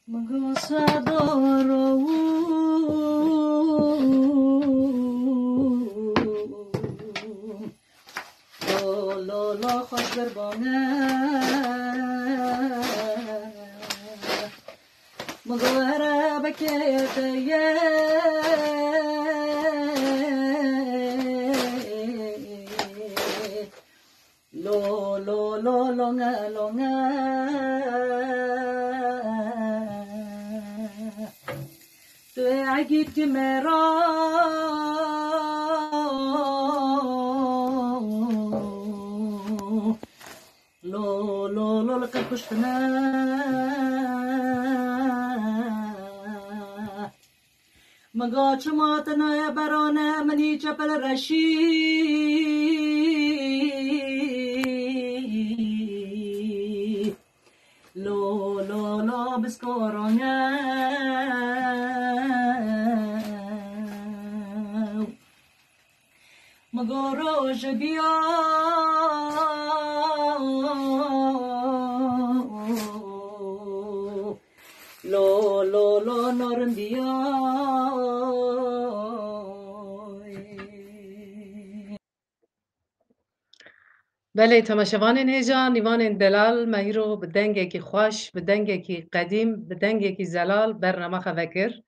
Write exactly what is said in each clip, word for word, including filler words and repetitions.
Min go sedoro û lo, lo, lo, xweş bir bane. Min go erebekê te ye. Lo, lo, lo, longe, longe. Tu egît ki me ra. Lo, lo, lo, li qir kuştine. Min go çima te naye berane, min î çepel reşî. Lo, lo, lo, biskoronew. Min go roj biya. Lo, lo, lo, norindiya. Belê, temaşevanên hêja, nîvanên delal, me hîro bi dengekî xweş, bi dengekî qedîm, bi dengekî zelal bernama xwe vekir.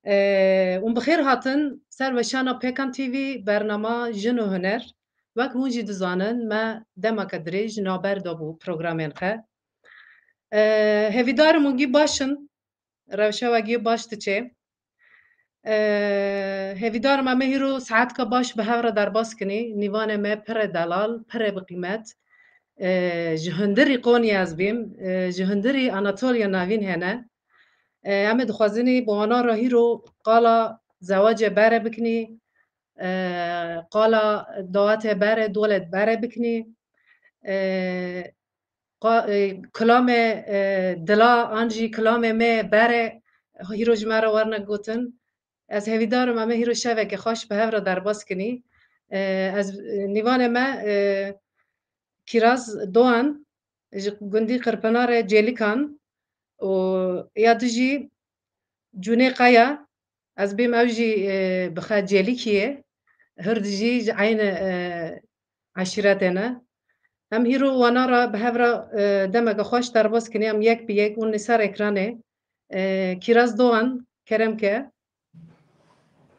Ee, hûn bi xêr hatin ser weşana Pêkan T V, bernama Jin û Huner. Wek hûn jî dizanin, me demeke dirêj navber dabû programên xwe. Ee, hêvîdarim hûn gî baş in, rewşa we gî baş diçe. Ee, hêvîdarim em ê hîro saetka baş bi hev re derbas kinî. Nîvanê me pire delal, pire bi qîmet. Ee, ji hundirî Qonyê ez bîm, ee, ji hundirî Anatoliya Navîn hene. Ee, em ê dixwazinî bi wana re hîro qala zewacê bere bikinî, ee, qala dawetê bere, dolet bere bikinî. Ee, qa-, e, kilamê, e, dila an jî kilamê me bere hîro ji me re werne gotin. Ez hêvîdar im em ê hîro şeveke xweş bi hev re derbas kinî. E, ez, e, nîvanê me, e, Kiraz Doğan ji gundî Qirpinarê Cêlikan û ya du jî Cûnê Kaya, ez bêm ew jî, e, bi xwe Cêlikî ye. Hurd jî ji eynî, e, eşîretê ne. Em hîro wana re bi hev re, e, demeke xweş derbas kinî, em yek bi yek hûn li ser ekranê. E, Kiraz Doğan, kerem ke.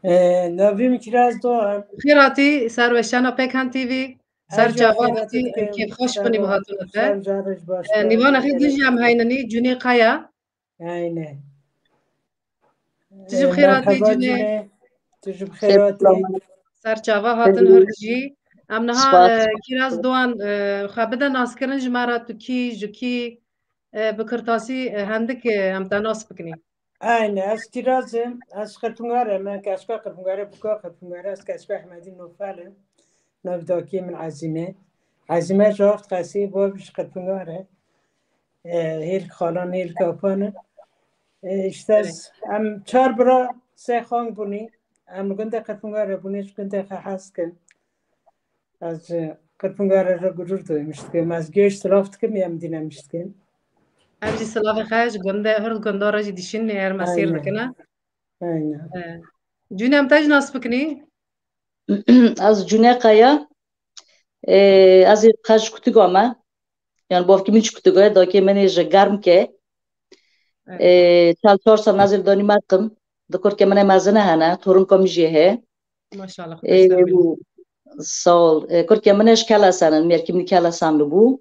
E, navê min Kiraz Doğan. Xêr hatî ser weşana Pêkan T V. Ser çava hatî, kêfxweş bûnî bi hatina te. E, nîvana xwe din jî em heyninî, Cûnê Kaya. Aynen. Tu jî bi xêr hatî Cûnê. Tu jî bi xêr hatî. Ser çava hatin hurd jî. Em niha, e, Kiraz Doğan, e, xwe bide naskirin ji me re tu kî, ji kî, e, bi kirtasî, e, hindik, e, em te nas bikinî. Aynen, ez Kiraz im, ez Qirpingar im, me keşka Qirpingar e, buka Qirpingar e, ez keşka Ehmedî Nofel im. Nav dakê min Ezîme. Ezîme ji Aft Qesê, bav ji Qirpingar e. E, hêl xalan, hêl kapan e. E, işte ez, em çar bira sê xang bûnî. Em li gundê Qirpingar e bûnî, ji gundê xwe hez kin. Ez ji Qirpingar re gurur duymuştum. Ez gêj silav dikim, em dînemiştim. Em jî silavê xwe ji gundê, hurd gundar re jî dişînê, her me sêr dikine. Aynen. E, Cûnê, em te jî nas bikinî? Ez Cûnê Kaya. Ê, ez ê xwe ji Kutiga me. Yani bavkî min ji Kutiga ye, dayikê min ê ji Germke. Evet. Ê, çel çar sal ez ê li Danîmark im. Di kurkê min ê mezine hene, torunka min jî heye. Maşallah, ê, sağ ol. Ê, kurkê min ê ji Kelesen in, mêrkî min Kelesenli bû.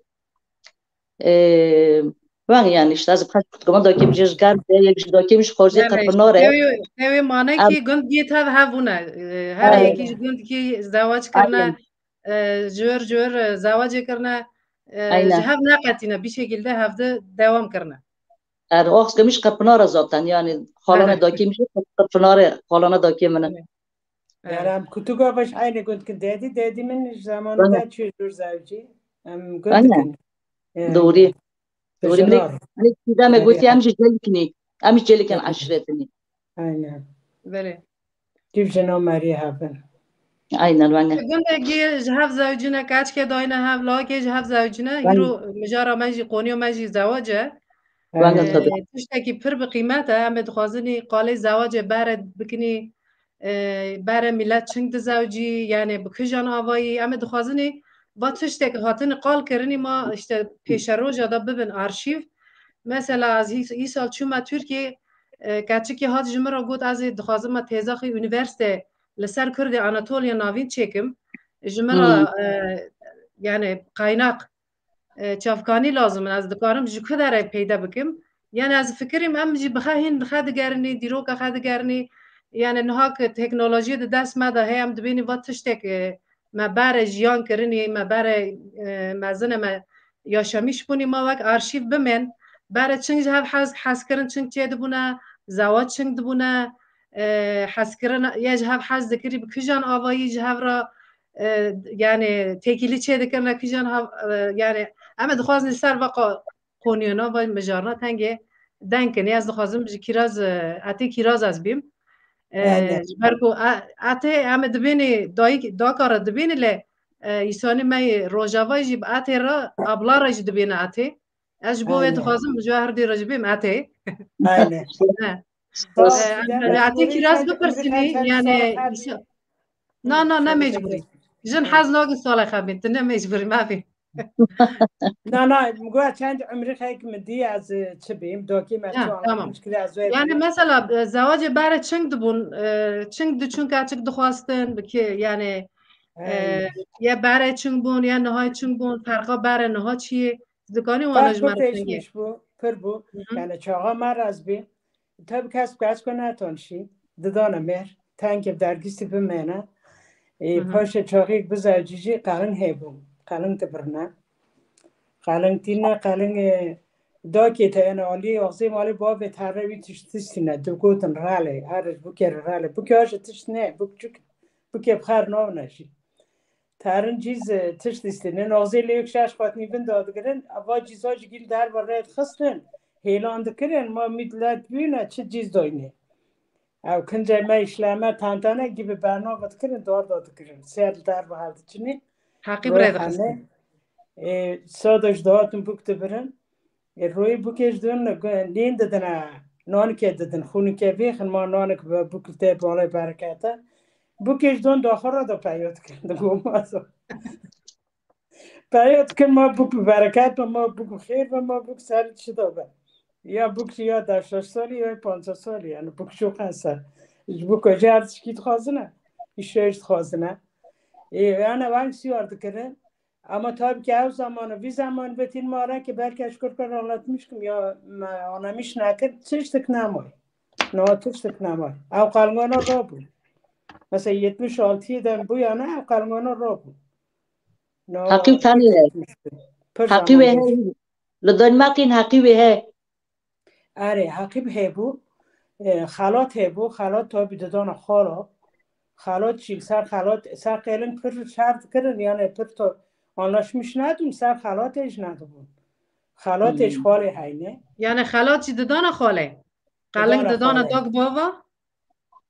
Ê, weng yani işte ez bi xeş kutkiman dakê min jê ji Germ de, yek ji dakê min ji Xorcê Qirpinar e. Tewê, tewê mane ki gund gî tev hevûne. Ê, her yekî ji gund ki zewac kirine, ê, ji wir, ji wir, ê, zewacê kirine, ê, ji hev neqetîne, bir şekilde hevde devam kirine. Er, ox gemiş Qirpinar e zaten, yani xalane dakê min jê Qirpinar e, xalane dakê min e. Yani em kutuga baş aynı gund kin dedi, dedi min zamanında çözür zevci. Em gund kin. Doğru. Doğru. Min, min deme gotiye em ji Cêlikinî. Em ji Cêlikin eşretinî. Aynen. Belê. Div jina merî hebin. Aynen, wenge. Gundekî ji hev zewcine, keçke dayne hev, lawkê ji hev zewcine, hîro mijara me jî, qoniya me jî zewac e. Wenge Ee, tabii. Tiştekî pir bi qîmet e. Em ê dixwazinî qalê zewacê bere bikinî, e, bere milet çing dizewcî, yani bi kijan avayî. Em ê dixwazinî va tiştek hatine qal kirinî ma işte pêşeroja da bibin arşîv. Mesela ez hîs-, îsal çûma Tirkiyê, e, keçikî hat ji min re got, ez ê dixwazim me têza xwe unîversîte li ser Kurdê Anatoliya Navîn çêkim. Ji min re, Hmm. e, yani qaynak, e, çavkanî lazim in. Ez dikarim ji ku derê peyde bikim. Yani ez fikirîm em jî bi xe hîn bi xe digerinî, dîroka xe digerinî. Yani niha ku teknolojiyê di dest me de heye, em dibênî va tiştek, e, me bere jiyan kirinî, me bere, e, mezin e, me yaşamîş bûnî, ma wek arşîv bimên. Bere çing ji hev hez, hez kirin çing çê dibûne, zewac çing dibûne, e, hez kirin, ya ji hev hez dikirî bi kijan avayî ji hev re, e, yani têkilî çê dikin re kijan hav-, e, yani em ê dixwazin li ser va qo-, qoniyana va mijarna tengê deng kin. Ez dixwazim ji kiraz, e, etê kiraz ez bîm. E, Belê. Ji ber ku e-, etê em ê dibênê dayik, daka re dibênê lê, e, îsanê me yê rojava jî bi etê re, abla re jî dibêne etê. Ez ji bo wê Aynen. Dixwazim ji we herdî re jî bêm etê. Aynen. Ne. Sağ ol. E, Sağ ol. Etê kiraz bipirsînî, yani, îsa-, na, na, ne mecburî. Jin hez nagin salê xebîn, tu ne mecburî, mafî. Na, na, min got çend umrî xeyk min dî, ez, e, çi bîm, dokî me çi anlatmış kiri, ez wê bîm. Yani mesela, e, zewacê bere çing dibûn, e, çing diçûn keçik dixwastin, bi ki, yani, e, ye bere çing bûn, ye nihay çing bûn, ferqa bere niha çi ye? Dikanî wana ji me re tengê. Pir bû, pir bû. Hı hı. Yani çaxa me re ez bî. Tabi kes bi kes ku netanşî. Didane mêr. Tengê dergîstî bimêne. Ê, Hı hı. Paşê çaxîk bizewcî jî qeling hebû. Qeling dibirne. Qeling tîne, qeling, e, dakê te, yani alî, axzê malê bavê te re wî tişt tiştîne. Digotin relê, her ji bûkê re relê. Bûkê aje tişt ne, bûk çik, bûkê bi xer navne jî. Terin cîz, e, tişt dîstînin. Axzê lê yek şeş xwetnî bin dadigirin. Eva cîza ji gîl derve rê dixistin. Hêlan dikirin, ma millet bûne çi cîz doyne. Ew kincê me îşleme tantane gibi bernava dikirin, dar da dikirin. Ser derve hevdiçinî. Heqî bi rê dixistin. E, sada ji dahatin bûk dibirin. E, royê bûkê ji don nîn didine, nanike didin, xûnike vêxin, ma nanik bi bûk li te balê berekete. Bûkê ji don daxwe re da peyo dikin, di goma da. Peyo dikin, ma bûk bi bereket be, ma bûk bi xêr be, ma bûk ser çi da be. Ya bûk jî ya da şeş salî, ya panca salî, yani bûk çok ense. Ji bûk jî her tişkî dixwazine, îşeyiş dixwazine. E, yani weng siyar dikirin. Ama tabii ki ew zamanı, vî zaman ve tîn mare ki belki ez kurkar anlatmıştım ya, me anlamış nekir, tiştik nemay. No, tiştik nemay. Ew qalingana rabû. Mesela yetmiş altı dem bu yana ew qalingana rabû. No, Heqî tenê. Heqî wê he. Li Denmarkên heqî wê he. Erê, heqî hebû. E, xelat hebû. Xelat tabi didana xala. Xelat çî, ser xelat, ser qêlin pir şer dikirin, yani pir to anlaşmış nedûn, ser xelatê ji nedibûn. Xelatê ji xalê heyne. Yani xelat jî didana xalê? Qeling didana dag bava?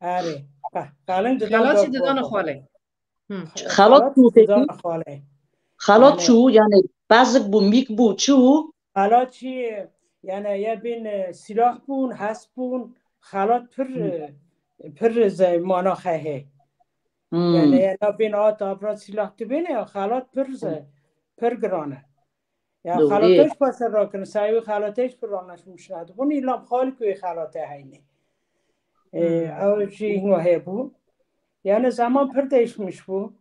Erê. Qe-, qeling didana dag bava. Xelat jî didana xalê. Xelat çû peki? Didana xalê. Xelat çû, yani bezik bû, mîk bû, çi bû? Xelat çi, yani ya bin, e, silah bûn, hesp bûn, xelat pir, e, pir ze mana xehê. Yani ya bin at abra silah dibêne ya xelat pir ze, pir girane. Ya xelatêş paşe rakin, sayı xelatêş pir anlaşmış nedibûn, îlam xalik wê xelatê heyne. E, ew jî hino hebû. Yani zaman pir değişmiş bû.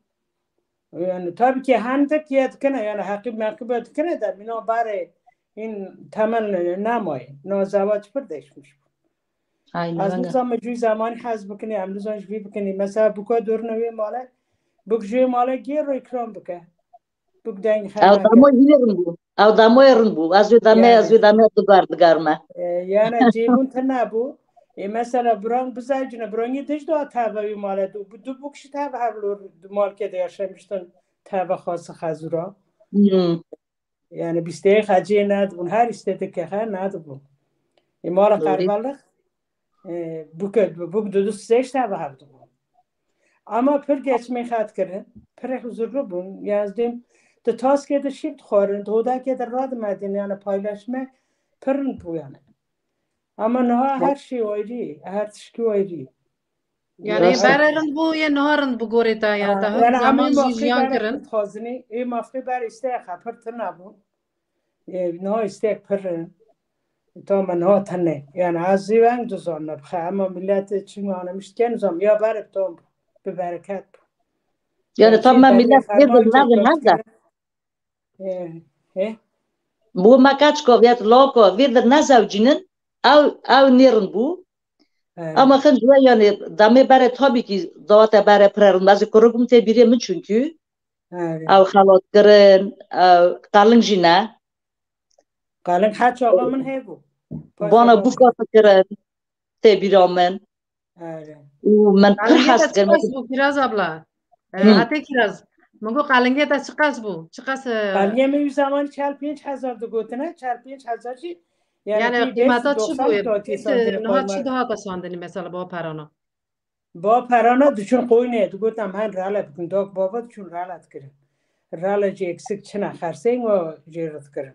Yani tabii ki hendik yê dikine, yani heqîb meqîb dikine de, mîna barê in temel nemaye. No zewac pir değişmiş bû. Aynen öyle. Ez nizam cû zamanî hez bikinî, em nizam ji vî bikinî. Mesela bûka dorine wê male, bûk ji wê male gêr ro îkram bike. Bûk deng xeleke. Ew damoy hînê rin bû. Ew damoy rin bû. Ez wê dame, ez wê dame digar, digar me. E, yani cêbûn tine bû. E, mesela birang bizewcine, birangî dij da teve wî male du, du bûk jî teve hevlor du malkê de yaşamıştın teve xası xezura. Hmm. Yani bisteyê xecê nedibûn, her îstedeke xe nedibûn. E, mala qervelix, e, bûk, bûk du du sê teve hevdibûn. Ama pir geçmê xet kirin, pir huzurlu bûn. Yani ez dêm, di taskê de şîv dixwarin, di hodakê de radimedin, yani paylaşme Pir rind bû yani. Ama niha her şey ayrı, her tişkî ayrı. Yani berê rind bû, yê niha rind bû gorê te, yani te hûn zaman jî jiyan kirin. Xwazinî, ê mafê ber îstehê xwe pir tune bû. Ê, niha îstehê pir e. Tam niha tune. Yani ez jî weng dizanim bixe, ama millet çi anlamış dikin zam ya berê tam bi bereket bû. Yani tam me millet vê dil ne, ne de. Ê, ê. Bu me kaç ko, ya loko, vê dil ne zewcînin, ew, ew nêrin bû. Ama xin ji we, yani, demê berê tabii ki dawete berê pire rind. Ez ê kurik bûm tê bîrê min çünkü. Ew xelat kirin, ew qeling jî ne. Qeling her çaxa min heye bû. Bana bûka dikirin tê bîra min. Û min pir hez kir. Çiqas bû Kiraz abla? Hate Kiraz. Min got qelingê te çiqas bû? Çiqas? Qelingê min wî zaman çel pênc hezar digotine, çel pênc hezar jî. Yani qîmeta çi bûye? Niha çi dihata sandinî mesela ba perana? Ba perana diçûn qoynê, digotin em hen rale bikin. Dok bava diçûn rale dikirin. Rale jî eksik çine, xersên we jê re dikirin.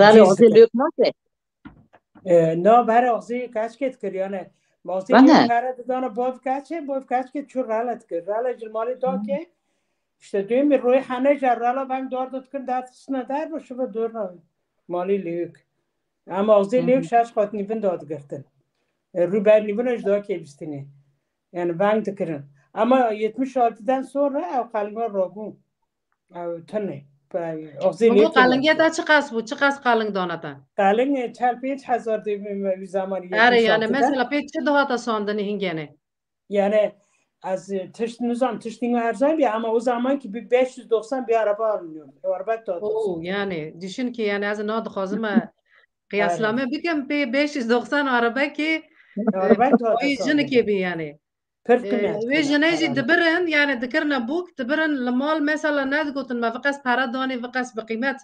Rale azê lêk nake? Na, berê axzê keçkê dikir, yani. Axzê lêk pere didana bav keçê, bav keçkê çû rale dikir. Rale ji malê dake, işte duyê min royê hene jî rale veng dar dikirin, der dixistine der, bi şive dor re. Malê lêk. Ama axzê lêk şeş qat nîvin dadigirtin. Rû ber nîvin ji dakê bistînê. Yani veng dikirin. Ama yetmiş altıdan sonra ew qelma rabû. Ew tune. Axzê lêk. Qelingê te çiqas bû? Çiqas qeling dana te? Qeling çel pênc hezar dê wî zamanî. Erê, yani mesela pê çi dihata sandinî hingene? Yani ez tişt nizam, tiştî me erzan bî, ama o zaman ki bir beş yüz doksan bir araba alınıyor. O araba da. Oo, yani düşün ki yani ez na dixwazim me qiyaslame bikim pê beş yüz doksan araba ki araba da. Jinekê bî yani. Pir tune. Wê jinê jî dibirin, yani dikirine bûk, dibirin li mal mesela nedigotin me viqes pere danê, viqes bi qîmet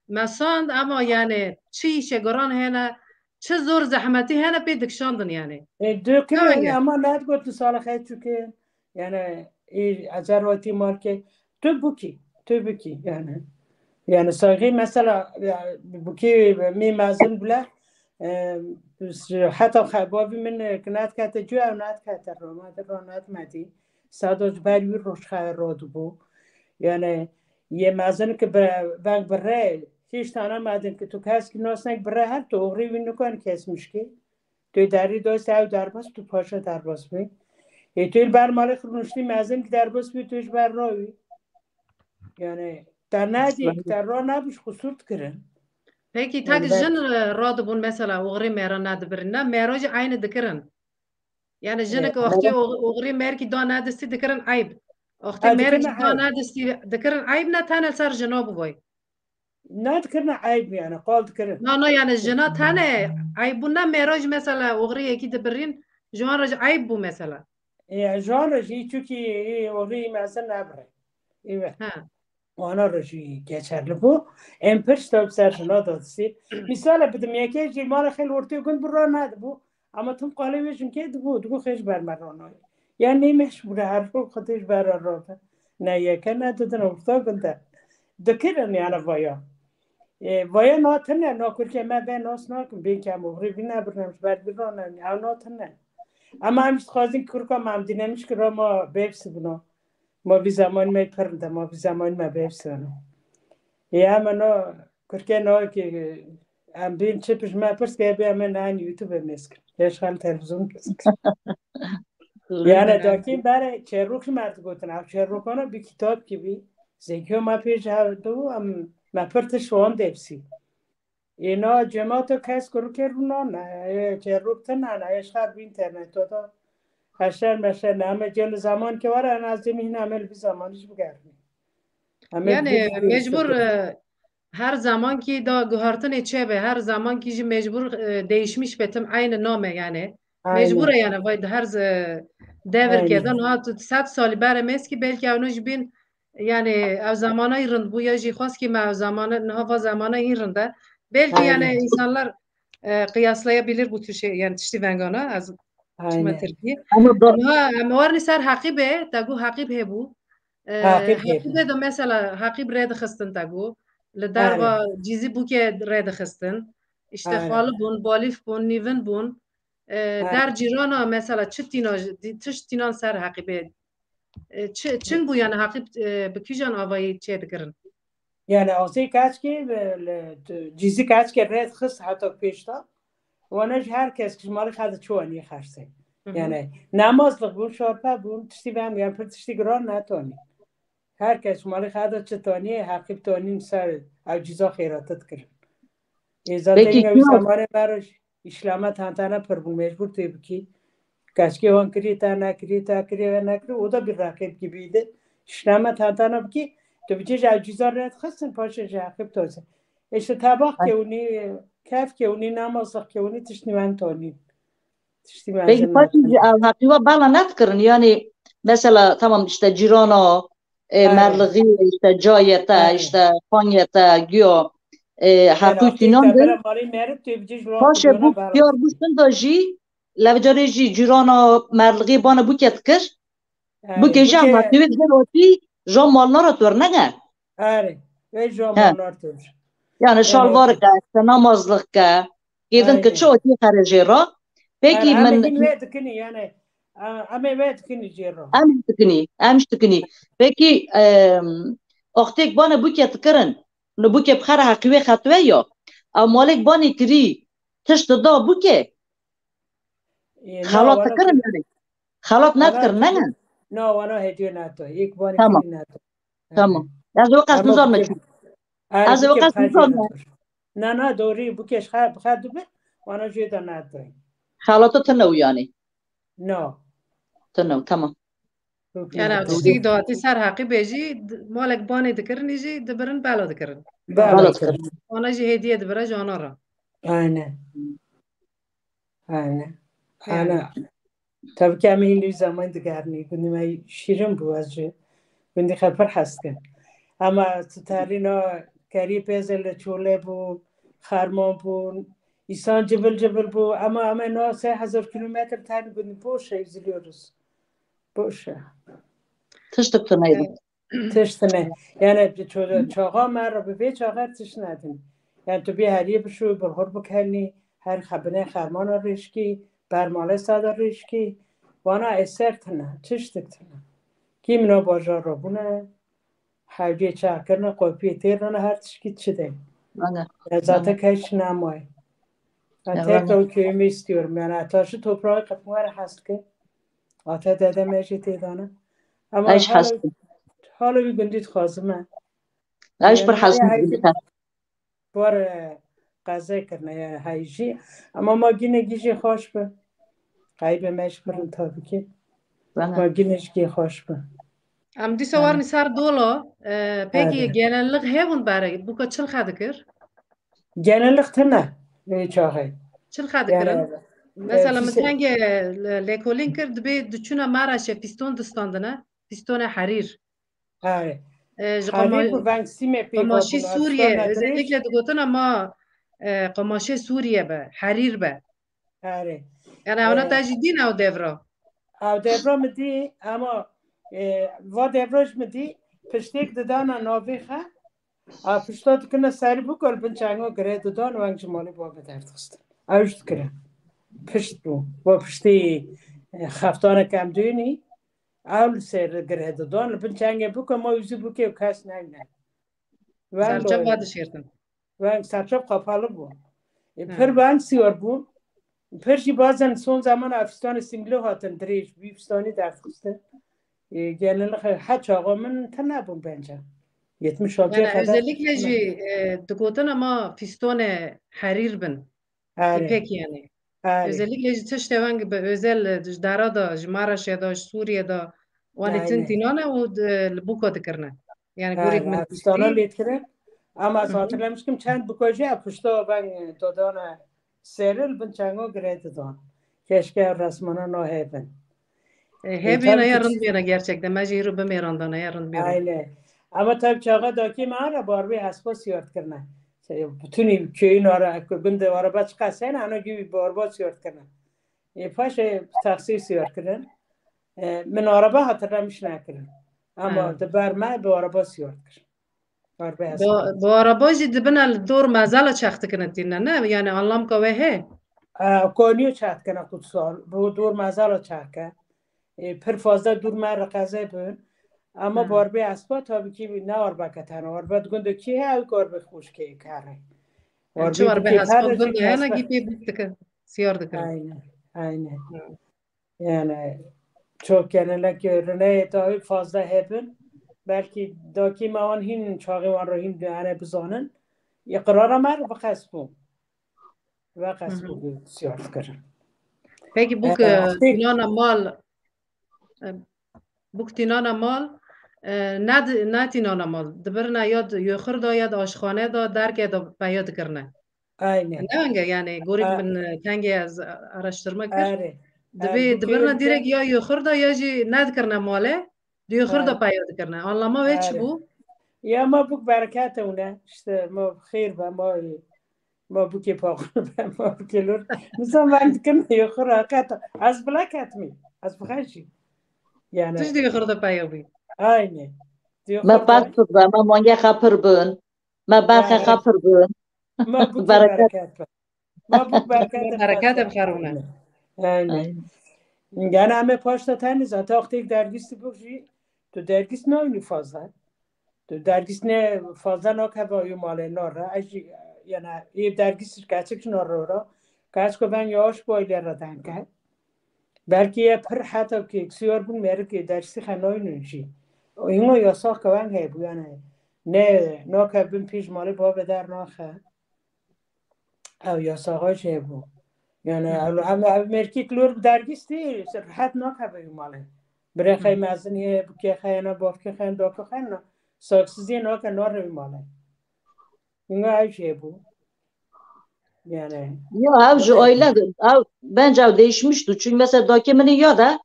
me sand, ama yani çi îşe guran hene, çi zor zehmetî hene pê dikişandin yani. E, dökün yani, ama nedigotin sala xeyr çûke. Yani, e, ezer wetî marke, tu bûkî, tu bûkî yani. Yani saygı mesela, ya, bûkî mî mezin bile, e, heta bavî min, e, ki nedikete cû ew nedikete ro, me de ro nedmedî. Sada ji ber wî roj xewe ro dibû. Yani, yê mezin ki veng bi re, hiç tane medin ki tu keskî nas nek bi re her tu oxrî wî nikon kes mişkî. Tu derî dost ew derbas, tu paşa derbas bî. Ê tu li ber malê xirnuştî mezin ki derbas bî, tu ji ber rawî. Yani, te nedî, te ra nebû ji qusûr dikirin. Pekî, tek jin radibûn mesela oxirî mêra nedibirin, ne mêra jî eynî dikirin. Yani, jinik wextê oxirî mêrkî da nedistî dikirin eyb. Wextê mêrkî da nedistî dikirin eyb, ne tenê ser jina bû vay. Nedikirin eyb yani, qal dikirin. Na, na, yani jina tane eyb bû, ne mêra jî mesela oxirî yekî dibirîn, ji wan re jî eyb bû mesela. E, ji wan re jî çûkî oxirî mezin nebire. Evet. Ha. Wana re jî geçerli bû. Em pir ji te bi ser jina da distî. Mîsale bidim, yekê jî mala xêl ortê gund bi ra nedibû. Ama tim qalê wê jinkê dibû, dibû xêj ber me ranayê. Ya nê mecbûr e, her roj xwe tê ji ber re rabe. Ne yeke ne didin orta gund e. Dikirin yani vaya. E, vaya na tune, na kurkê me ve nas nakin, bê ke em oxirî vî nebirnem ji ber vî ranem, ew na tune. Ama em ji dixwazin kurka me em dînemiş ki ra ma bêvsi bino. Ma vî zemanî me pir de, ma vî zemanî me bêvsi bino. Ya me na kurkê na ki Em bên çi pişt me pirs ke bê em ê nayên YouTube mêz kir. Leşxal televîzyon mêz kir. Yani dakîn bere çerok ji me digotin. Ev çerokana bi kitap gibi. Zekiyo me pêş hev du em me pir tişt wan depsî. Êna cemato kes kurukê rûna ne. Çerok tine ne. Eşxar bi interneto da. Heşer meşer ne. Em ê cem zaman ke were en az cem hîna em ê li bi zaman iş bigerin. Yani mecbur e, her zamankî da guhartinê çêbe, her zamankî jî mecbur e, değişmiş be tim aynı name yani. Mecbur e yani vay her z- devir ke da niha tu sed salî bere meskî belkî ewno jî bin yani ev zamana rind bû ya jî xwest ki me ev zamana niha va zamana hîn rind e. Belkî yani insanlar e, kıyaslayabilir bu tür şey yani tiştî vengana ez çima Tirkiye. Ama em warnî ser heqîbê, te got heqîb hebû. E, Heqîb hebû. Heqîbê de mesela heqîb rê dixistin te got. Li derva cîzî bûkê rê dixistin. Îşte xali bûn, balîf bûn, nîvin bûn. E, der cîrana mesela çi tîna, tişt tînan ser heqîbê. E, çi, çin bû yani heqîb, e, bi kîjan avayî çê dikirin? Yani azê keçkê, e, li, cîzî keçkê rê dixist heta pêş de. Wana ji her kes ji malê xwe de çi anî xersê. Yani namazlik bûn, şarpe bûn, tiştî vem, yani pir tiştî giran netanî. Her kes malê xwe de çi tanî, heqîb tanîn ser ew cîza xêrate dikirin. Ê zaten Peki, yine kî zamanê me re îşlame tentene pir bû, mecbûr tê bikî. Keşkê wan kirî te nekirî, te kirî ve nekirî, o da bir rakip gibiydi. İşlame tentene bikî, tu bicê ji ew cîza red xistin, paşê ji heqîb tozin. Ê işte tabak Ay. kewni, kef kewni, namazlık kewni, tiştî men tanî. Tiştî men Peki, jin paşê ji ew heqî we bela nedikirin, yani mesela tamam işte cîrana, e, Aynen. merliği, işte cayete, Aynen. işte fanyete, giyo, e, heqû tînan de. Paşê bû piyar bû şinda jî, levcarê jî cîrana merliği bana bûke dikir. Aynen. Bûke jî heqî wê zerotî, jo malnara tu wernege. Erê, wê jo malnar tu. Yani şalvarike, işte namazlık ke, gêdin ki çi otî xerê jê re. Peki min wê dikinî yani, em ê wê dikinî jê re. Em dikinî, em dikinî. Peki, em, oxtêk bane bûke dikirin, li bûke bi xera heqî wê xetwe ya. Ew malek banê kirî, tişt da bûke. Xelat dikirin yani. Xelat nedikirin, ne ne? Na, wana hediye nato. Yek bane kirî nato. Tamam. Ez ê qas nizan me çi. Ez ê qas nizan me. Na, na, dorî, bûkê ji xwe bi xwe dibe, wana jê de natoy. Xelata tune û yani. No. Tune û, tamam. Yani, tiştî dahatî ser heqî bê jî, malek banê dikirin jî, dibirin bela dikirin. Bela dikirin. Wana jî hediye dibire jana re. Aynen. Aynen. Aynen. Tabii ki em hîn zaman digerin, gundî me şîrin bû, ez ji gundî xwe pir hez dikim. Ama tu terîna kerî pêze li çolê bû, xerman bû, îsan civil civil bû, ama em ê no sê hezar kilometre terî gundî boş e, üzülüyoruz. Boş e. Tiştik tu neydi. Tişt ne. Yani ço-, çaxa me re bi vê çaxa tişt nedin. Yani tu bê heriyê bişû, bilhur bikenî, her xebine xermana rêşkî, bermale sada rêşkî, wana eser tine, tiştik tine. Kî min o bajar re bûne, hewcê çax kirine, qopiyê têr dane, her tişkî çi de. Bana. Ya zaten keş namay. Ben tekrar köyümü istiyorum. Yani taşı toprağı kapımı her haskı. Ata dedem eşi têdana. Ama Eş hala, hastım. hala bir gündüz kazıma. Eş bir Yani, hastım. ya, Bu ara kaza kirine yani hayji. Ama ma yine gece hoş be. Kaybı meşgulüm tabii ki. Bana. Ma yine gece hoş be. Em dîsa Yani. warin ser dolo, e, peki Hadi. genellik hebûn berê, bûka çil xedikir? Genellik tine, e, çaxê. Çil xedikirin. Yani, Mesela e, min fîse- tengê le-, lêkolîn kir, dibê diçûna Maraşê fîston distandine, fîstonê herîr. Hayır. E, ji Herî qama-, bu ben sime pê qamaşî babula, Sûriye, sonra dirêj. özellikle digotin ama, e, qamaşê Sûriye be, herîr be. Erê. Yani ona E, te jî dîn ew devra. Ew devra mi dî, ama, e, va devra ji mi dî, piştêk didana navê xe, a pişta dikine serî bû, kol bin çengo girê didan, weng ji malê bavê derdixistin. Ew ji dikire. Pişt bû. Va piştî, e, xeftanek em dûnî, ew li ser girê didan, li bin çengê bû, ke ma wî zî bû, ke kes neyne. Weng Serçe o. va dişêrtin. Weng serçe kapalı bû. E, Hı. pir weng siyar bû. Pir jî bazen son zaman a fistanê singlo hatin dirêj, bî fistanî derdixistin. E, genellikle he çaxa min tine bûn bence. Yetmiş altıya Yani kadar özellikle tine. jî, e, digotin ama fistone herîr bin. Erê. İpek yani. Erê. Özellikle jî tiştê weng bi özel, e, ji dara da, ji Maraşê da, ji Sûriye da, wanê Aynen. tin tînane û di-, li bûka dikirine. Yani Erê, gorek min Arabistana tiştî. lê dikirin. Ama Hı hı. hatırlamıştım çend bûka jî pişta ben, e, dodana seril bin çengo girê didan. Keşke resmana no hebin. E, E, hebiyana tabii ya ki rind biyana gerçekten. Me jî hîro bimêrandana ya rind biyana. Aynen. Ama tabii çağa dakî me ara barbi hespa siyort kirine. Şey, bütün köyün ara, gundê araba çıkarsa, ana gibi barba siyort kirine. E, paşa taksi siyort kirin. E, min araba hatırlamış nekirin. Ama Ha. di ber me bi araba siyort kirin. Bi, bi araba jî dibine li dor mezela çax dikine tîne, ne? Yani anlamka wê hê? E, konîyo çax dikine kutsal. Bu dor mezela çax ke. E, pir fazla dor me re qeze bin. Ama bi arabê espa tabii ki ne arabeke tena. Araba di gundekî he, ew arabê xweşkê kare. Çi arabê hespa gund hene gî pê bûk dike. Siyar dikir. Aynen, aynen. Yani çok gelenek örneği tabii fazla hebin. Belki dakî me wan hîn çaxê wan re hîn hene bizanin. Îqrara me re bi qesbû. Ve qesbû siyar dikirin. Peki bu tînana mal e, bu tînana mal e, ne di- ne tînana mal. Dibirine ya di- yoxir da ya da aşxane da derke da peya dikirine. Aynen. Ne wenge yani gorî min tengê ez araştirme kir. Erê. Dibê dibirine direk ya yoxir da ya jî nedikirine male. Di yoxir da peya dikirine. Anlama wê çi bû? Ya ma bûk bereket ew ne. İşte ma xêr be ma ma bûkê paxur be ma bûkê lor. Nisan ben dikirine yoxir qet. Ez bile ketmî. Ez bixeşî. Yani. Tij di yoxir da peya bî. Aynen. Me pas bûk be, me mange xapir bin. Me berxê xwe pir bûn. Ma bûkê bereket be. Ma bûk bereket bereket bi xerûne. Yani. Yani em ê paşta tenî zaten wextêk dergîstî bû jî tu dergîst nayînî fazla. Tu dergîst ne fazla nakeve yu malê nara. Ez jî yani ê dergîst keçik jî nara ora. Keçko ben yavaş boy lê re denke. Belkî ye pir heta kêksiyar bûn merikê dersî xenayînin jî. Hîna yasax ke weng hebû yani ne nake bin pêş malê bavê der naxe. Ew yasaxa jî hebû. Yani ew em ev merkî klor bi dergîstî rehet nakeve wî malê. Birê xey mezin ye, bikê xey ne, bavkê xey ne, dakê xey ne. Saksiziyê nake nare wî malê. Hîna ew jî hebû. Yani. Ya ev ji aile ev bence ew değişmişti. Çünkü mesela dakê min ya da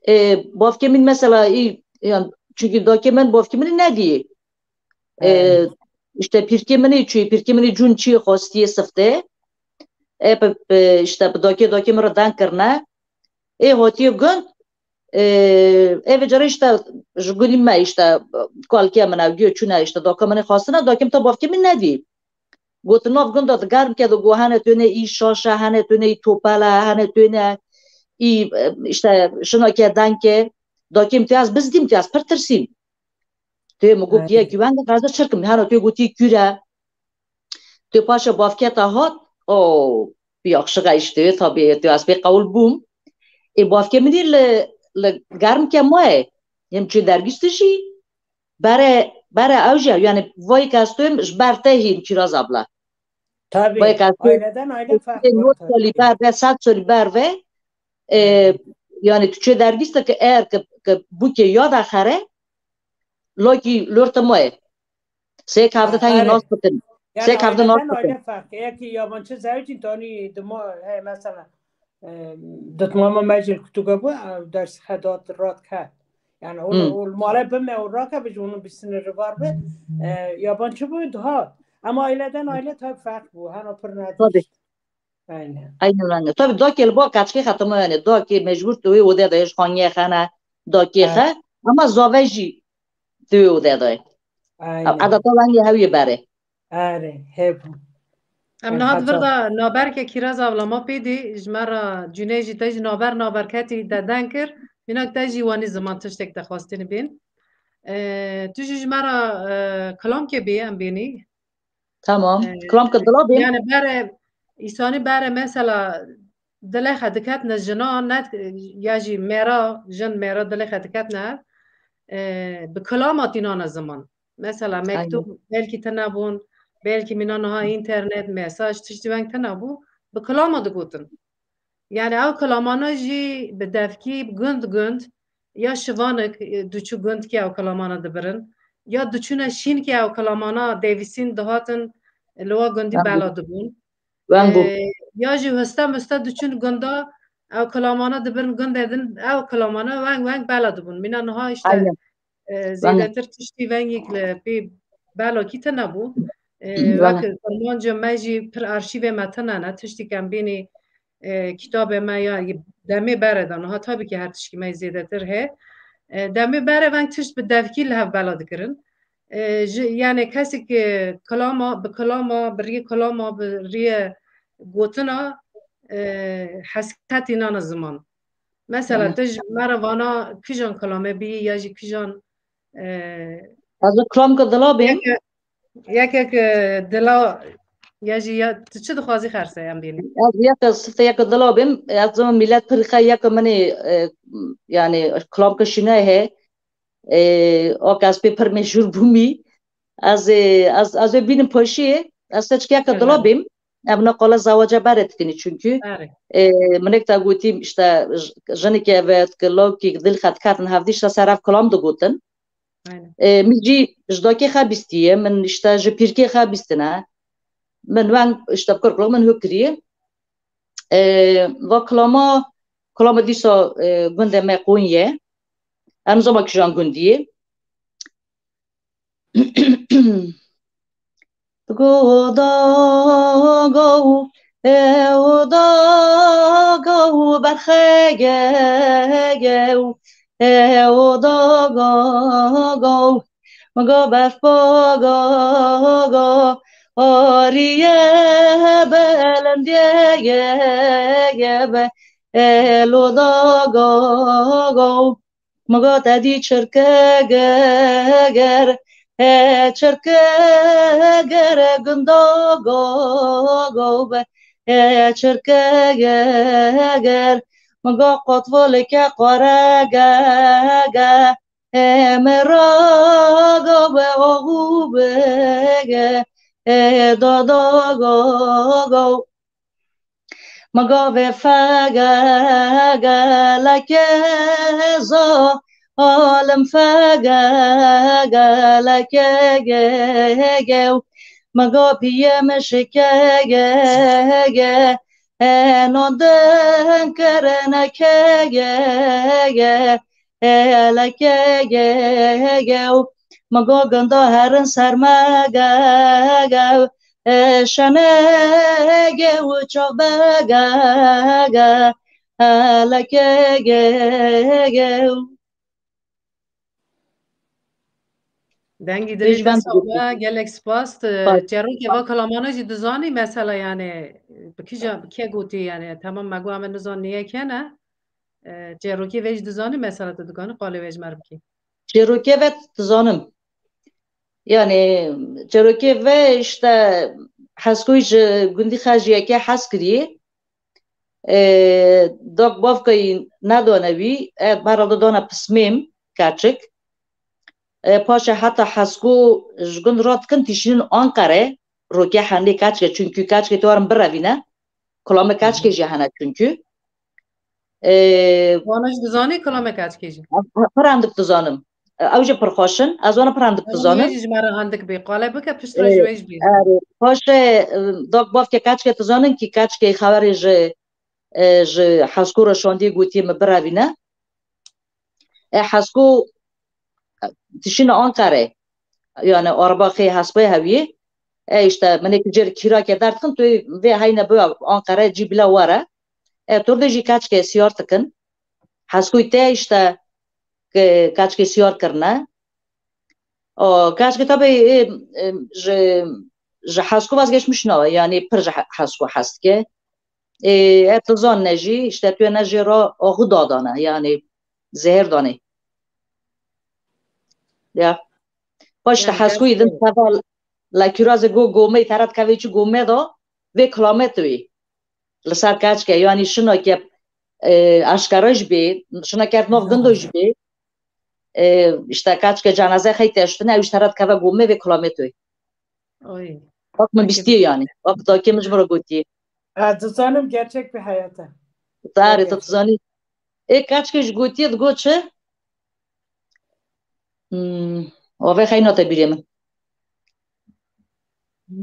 e, bavkê min mesela î yani çünkü dakê min bavkê min nedî. E, işte pîrkê min çû, pîrkê min cûn çî xwestiyê sifte. E, pe, pe, işte bi dakê dakê min re deng kirine. Ê hatiye gund. E, ê vê carê işte ji gulî me işte kalkê min ew giyo çûne işte daka min ê xwestine, dakê min ta bavkê min nedî. Gotin nav gunda di germ ke di go hene tune î şaşe, hene tune î topele, hene tune î işte şinake dengke. Dakê min tu ez bizdîm, tu ez pir tirsîm. Tu yê min got yekî weng ez çirkim. Hena tu yê gotî kûr e. Tu paşa bavketa hat, o yaxşixe işte, tabii tu ez pê qewil bûm. Ê bavkê min î li, li germ ke maye. Yem çi dergîst jî. Bere, bere ew jî, yani vay kestim ji ber te hîn Kiraz abla. Tabii, vay kestim aileden aile fark var tabii. Not solî ber ve, sed solî ber ve, e, yani tu çê dergîst ke eğer ke, ke bûkê ya da xere, lokî lor te moye. Sê kavde tayî nas bikin. Sê kavde nas bikin. Aile fark. Eğer ki yabancı zewcî tani dimo, he, mesela, Ditmama me jî li kutuka bû, ders xedat rat ke. Yani onu ol male bime û rake bi ji onu bi sinirî var be. Yabancı bû daha. Ama aileden aile tabi fark bû. Hano pir ne. Tabi. Aynen. Aynen aynen. Tabi dakê li ba kaçkê xetime yani. Dakê mecbur tu wê odê de ji xaniyê xene. Dakê xe. Ama zave jî tu wê odê de. Aynen. Adeta wengê hewiyê bere. Erê, hebû. Em niha di vir de naberke Kiraz Avlama pê dî ji me re cûnê jî te jî naber naber ketî te deng kir. Mînak te jî wanî ziman tiştek te xwestin bin. E, tu jî ji me re e, kilamkê bê em bênî. Tamam. E, kilamke dila bê. Yani bere îsanî bere mesela dilê xwe diketine jina ne ya jî mêra jin mêra dilê xwe diketine e, bi kilama tînane ziman. Mesela mektûb belkî tune bûn, belkî mîna niha înternet, mesaj, tiştî weng tune bû, bi kilama digotin. Yani ew kilamana jî bi devkî gund gund ya şivanik diçû gundkî ew kilamana dibirin, ya diçûne şînkî ew kilamana devîsîn dihatin li wa gundî bela dibûn. Weng bû. E, ya jî histe miste diçûn gunda ew kilamana dibirin gundê din ew kilamana weng weng bela dibûn. Mîna niha işte e, zêdetir tiştî vengîk li pê belakî tine bû. E, wek kurmanca me jî pir arşîvê me tine ne. Tiştî kem bînî e, kitabê me ya demê bere de niha tabii ki her tişkî me zêdetir he. E, demê bere veng tişt bi devkî li hev bela dikirin. e, ji, yani kesek, e, kilama, bi kilama, bi riyê kilama, bi riyê gotina, e, hesketî nana ziman. Mesela, Evet. tu ji me re vana kijan kilame bî ya jî kijan, e, Ez ê kilamke dila bêm. yeke, yekek, e, dila ya jî ya, tu çi dixwazî xerse em bînin? Ez yeke sifte yeke dila bêm. Ez dibim millet pir xwe yeke min ê, e, yani kilamke şîne he. E, o kes pê pir meşhur bûmî. Ez ê, ez, ez ê bînim paşiyê. Ez te çikiyeke Evet. dila bêm. Em ne qala zewaca berê dikinî çünkü. Berê. E, minek te gotîm işte j-, jinikê ve ki lawkî dil xet ketin hevdî işte ser ev kilam digotin. Aynen. E, min jî ji dakê xe bîstiye, min işte ji pîrkê xe bîstine. Min weng işte kurkuluk min hukiriye. E, va kilama, kilama dîsa, e, gundê me Qonye. Em zoma kijan gundiyê. Go da go, e, o da go, berxe ge ge, e, o da go go, go berf ba go go, ariye belendiye ge ge be, e, lo da go go. Migo te dî çirke geger, e, çirke ger, gundo go go be, e, çirke geger. Migo qotvolike qore ge ge, e, mera go be, oxu be ge, e, do do go go. Migo vê fege geleke zo, alim fege geleke ge ge. Migo piye mişike ge ge, e, non din kirine ke ge ge, e, leke ge ge. Migo gundo herin ser me ge ge, e, şene ge û çav be ge ge, e, leke ge ge. Dengî dilê Pêşvan te sax be, gelek spas. Spas. Çerokê va kilamana jî dizanî mesela yani, bi kîja, bi kê gotî yani, tamam me got em nizan niye kene. E, çerokê ve jî dizanî mesela tu dikanî qalê ve ji me re bikî. Çerokê ve dizanim. Yani çerokê ve işte Heskoyî ji gundî xe ji yekê hez kirî. E, dok bavkayî nedane wî, e, herhalde dane pismêm, keçik. E, paşê heta Hesko ji gund radikin tîşînin Anqere, rokê hendê keçke, çünkü keçkê te warin birevîne. Kulame keçkê jî hene çünkü. E, Wana jî dizanî kulame keçkê jî? Pir hendik dizanim. Ew jî pir xweş in. Ez wana pir hendik dizanim. Wê jî ji me re hendik bê. Qale bike, piştre ji wê jî bê. Erê, paşê, e, dok bavkê keçkê dizanin ki keçkê xeberê ji, e, ji Hesko re şandiyê gotiye min birevîne. E, Hesko, e, tişîne Anqere. Yani araba xê hespê hewiyê. E, işte, minê ki cêr kîrake derdixin, tu vê heyne bi Anqere cî bila were. E, tur de jî keçkê siyar dikin. Heskoyî te işte ke-, keçkê siyar kirine. O, keçkê tabi, e, e, ji, ji Hesko vazgeçmiş nawe, yani pir ji He-, Hesko hes dike. E, e, tu zan ne jî, işte tu ne jê re axu dadane, yani zehir dane. Ya. Paşta Yani Heskoyî din gerçekten. Teva la kirazê go gomey teret kevê çi gome da, vê kilamet wê. Li ser keçke, yani şina ke, e, aşkara jî bê, şina ke nav gundo jî bê. E, işte keçke cenaze xey teştine, ew ji teret keve gome vê kilamet wê. Oy. Bak min Peki. Bîstiye yani. Bak dakê min ji min re gotiye. Ha, dizanim gerçek bir hayata. Tarê, tu dizanî. Ê keçke ji gotiye digot çi? Hmm, o vê xeyna te bîrê min.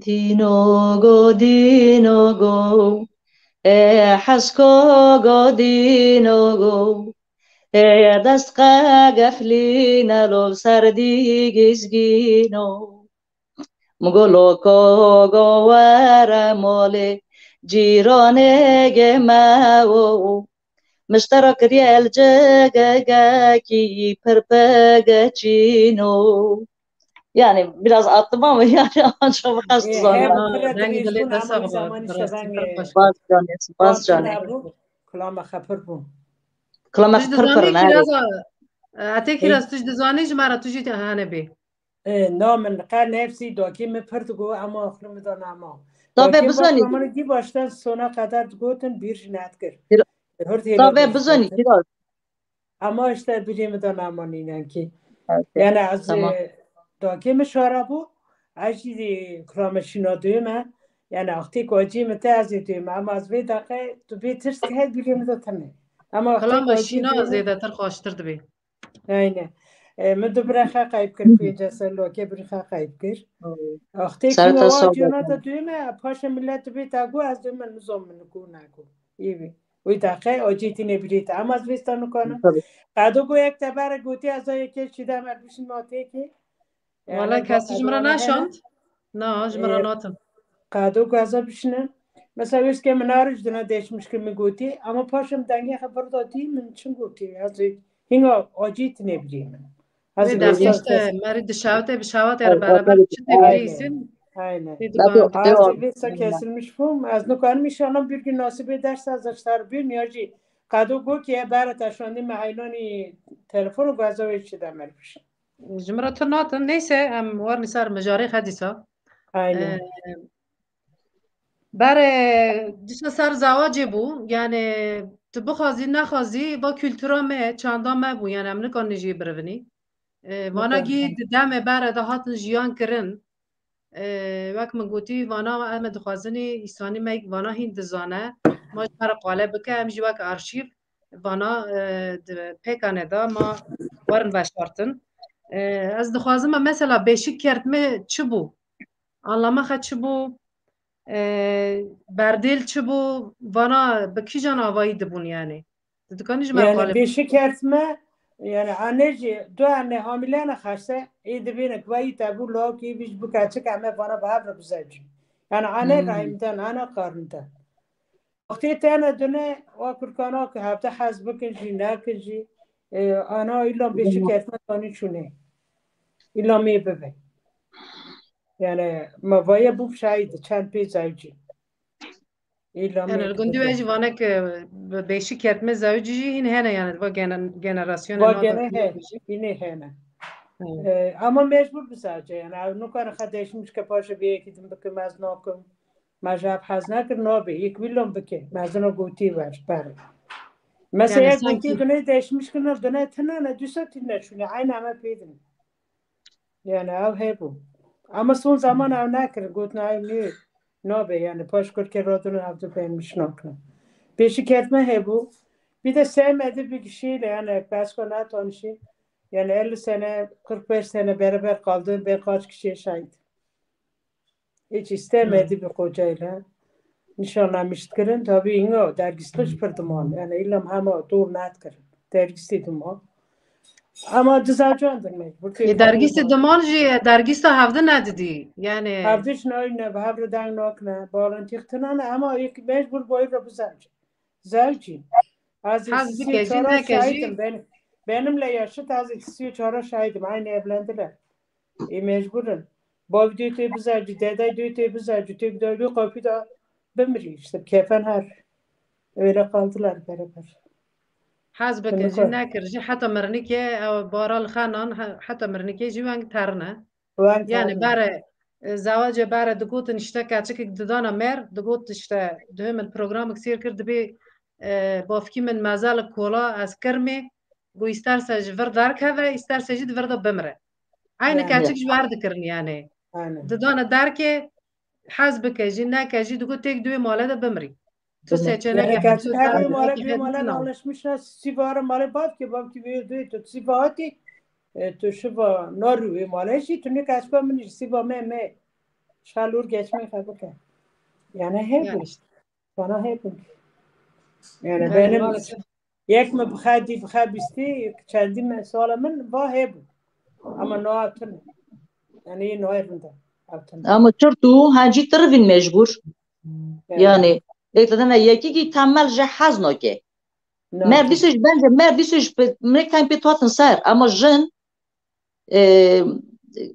Dîno go, dîno go, e Hesko go, dîno go, e dest qe geflîne lov ser dî gizgîno. Min go loko go were molê cîranê gê me o. Miştera kiriye el cegekî pir pegeçîno. Yani biraz attım ama yani ancak bu kadar. Ee, hep zaten. Rengê dilê te sax be, bas canê, bas canê. Kulama xepir bû. Kulama xepir pir ne. Etê kiraz tu ji dizanî ji me re tu jî hene bê. Na min qe nefsî dokê min pir digo, ema axir min da nama. Tabe bizanî. Min gî baştan sona qedar digotin, bîr jî nedikir. Tabe bizanî kiraz. Ama işte birê min da nama nînenkî. Yani ez dokê min şara bû, ez jî kulama şîna duyê me. Yani axtê ku acî min te ez ê duyê me. Ama ez vê daqe tu bê tirs ke birê min da tine. Ama axtê ku acî min zêdetir xweştir dibê. Aynen. E, min du bira xe qayb kir, pênce ser lokê bir xe qayb kir. Axtê ki wa ciyana da duyê me, paşa millet dibê ta gu ez duyê me nizom min ku naku. Îvî. Wî daqe o cîtî nebirît. Ama ez vêsta nikanim. Qedo gu yek te bere gotî ez o yekê çîdem er bişin ma têkê. Wala kesî ji min re neşand. Na, ji min re natin. Qado gaza bişine. Mesela wês ke min arij dina deşmiş ki min gotî, ama paşa min dengê xeber datî, min çin gotî. Ez hîna acî tine birî min. Ez işte merî di şawte bi şawate re beraber çi tê birî îsin. Aynen. Aynen. Artık vêsa kesilmiş bûm. Ez nikarim inşallah bir gün nasibê ders ez ji te re bîm ya jî qado go ki e bere te şandî me eynanî telefon û gaza wê çi demer bişin. Ji min re tu natin. Neyse, em werin ser mijarê xedîsa. Aynen. Ee, Berê dişa ser zewacê bû. Yani tu bixwazî nexwazî va kultura me, çanda me bû. Yani em nikarin jî birivinî. Ee, vana gî di demê berê de hatin jiyan kirin. Ee, wek min gotî, vana em ê dixwazinî îsanî me vana hîn dizane. Ma ji me re qale bike, em jî wek arşîv vana, e, di pêkanê de ma werin veşartin. E, ez dixwazim me mesela beşik kertme çi bû? Anlama xwe çi bû? E, berdêl çi bû? Vana bi kîjan avayî dibûn yani? Tu dikanî ji me qale. Beşik kertme yani anê jî du anê hamileyana xerse ê dibîne ku vayî te bû lawkî vî ji bû keçik em ê vana bi hev re bizewcî. Yani anê rahîmden, ana karinde. Wextê tene dune wa kurkana ku hevde hez bikin jî nekin jî, e, ana îla bêşik etme tanî çûnê. Îla mê bibe. Yani me vaye bû şahîd çend pê zewcî. Îla mê. Yani li gundî we jî vanek bêşik etme zewcî jî hîn hene yani va generasyona. Va gene he, hînê hene. E, ama mecbur bizewce yani. Ew nikarin xwe deşmiş ke paşa bê yekî din bikim ez nakim. Me ji hev hez nekir, nabe, yek wî lom bike. Mezina gotî ver, ber. Mesela yani yek sanki gotî dune deşmiş kirina, dune tine ne, dîsa tîne şûne, eyna me pê din. Yani ew hebû. Ama son zaman ew nekir, gotina ew nê, nabe, yani paş kurkê radin ev du beğenmiş nakine. Pêşî kertme hebû. Bir de sevmedi bir kişiyle, yani başka ne tanışayım. Yani elli sene, kırk beş sene beraber kaldı, ben kaç kişiye şahit. Hiç istemedi bir kocayla. Nişanlamışt kirin. Tabii inga dergistliş pir diman. Yani illa hema dor net kirin. Dergisti diman. Ama dizacan din mecbur. E, dergistê diman jî dergista hevdi nedidî. Yani hevdi jî nayne, bi hev re deng nakine. Balintî xtinane ama mecbur boyî re bizewcin. Zewcî. Ez ê sisî û çar şahidim. Benim, benimle yaşıt ez ê sisî û çar şahidim. Aynı evlendiler. E, mecbur in. Bav diyor tê bizewcî, dede diyor tê bizewcî, tê bir de bir kapı da bimri işte, kefen her. Öyle kaldılar beraber. Hez bikin jî nekir jî heta mirinikê ew bara li xenan heta mirinikê jî weng terine. Yani bere e, zewacê bere digotin işte keçikek didana mer, digot işte dihê min programek sêr kir dibê e, bavkî min mezelik kola ez kirmê, got îsterse ji vir derkeve, îsterse jî di vir de bimire. Eyni keçik ji wer dikirin yani. Didane derkê hez bike jî neke jî digot têk di wê male de bimirî. Tu seçenekê hemû male, male alışmış ne sîvara male bavkê, bavkê wê duyê tu sîva hatî, e, tu şiva narû wê male jî tu ne keçika min jî sîva me me. Şal ûr geçmê xebike. Yani hep işte. Bana hep. Yani benim yek mi bixedî bixebistî çendî me sala min va hebû. Ama no ew tune. Yani yê no evinde. Ew tune. Ama çir tu hecî tirivîn mecbur. Yani êk didine yekî kî temel ji hez nake. Merdî sej bence merdî sej mrek tem pê totin ser ama jin e,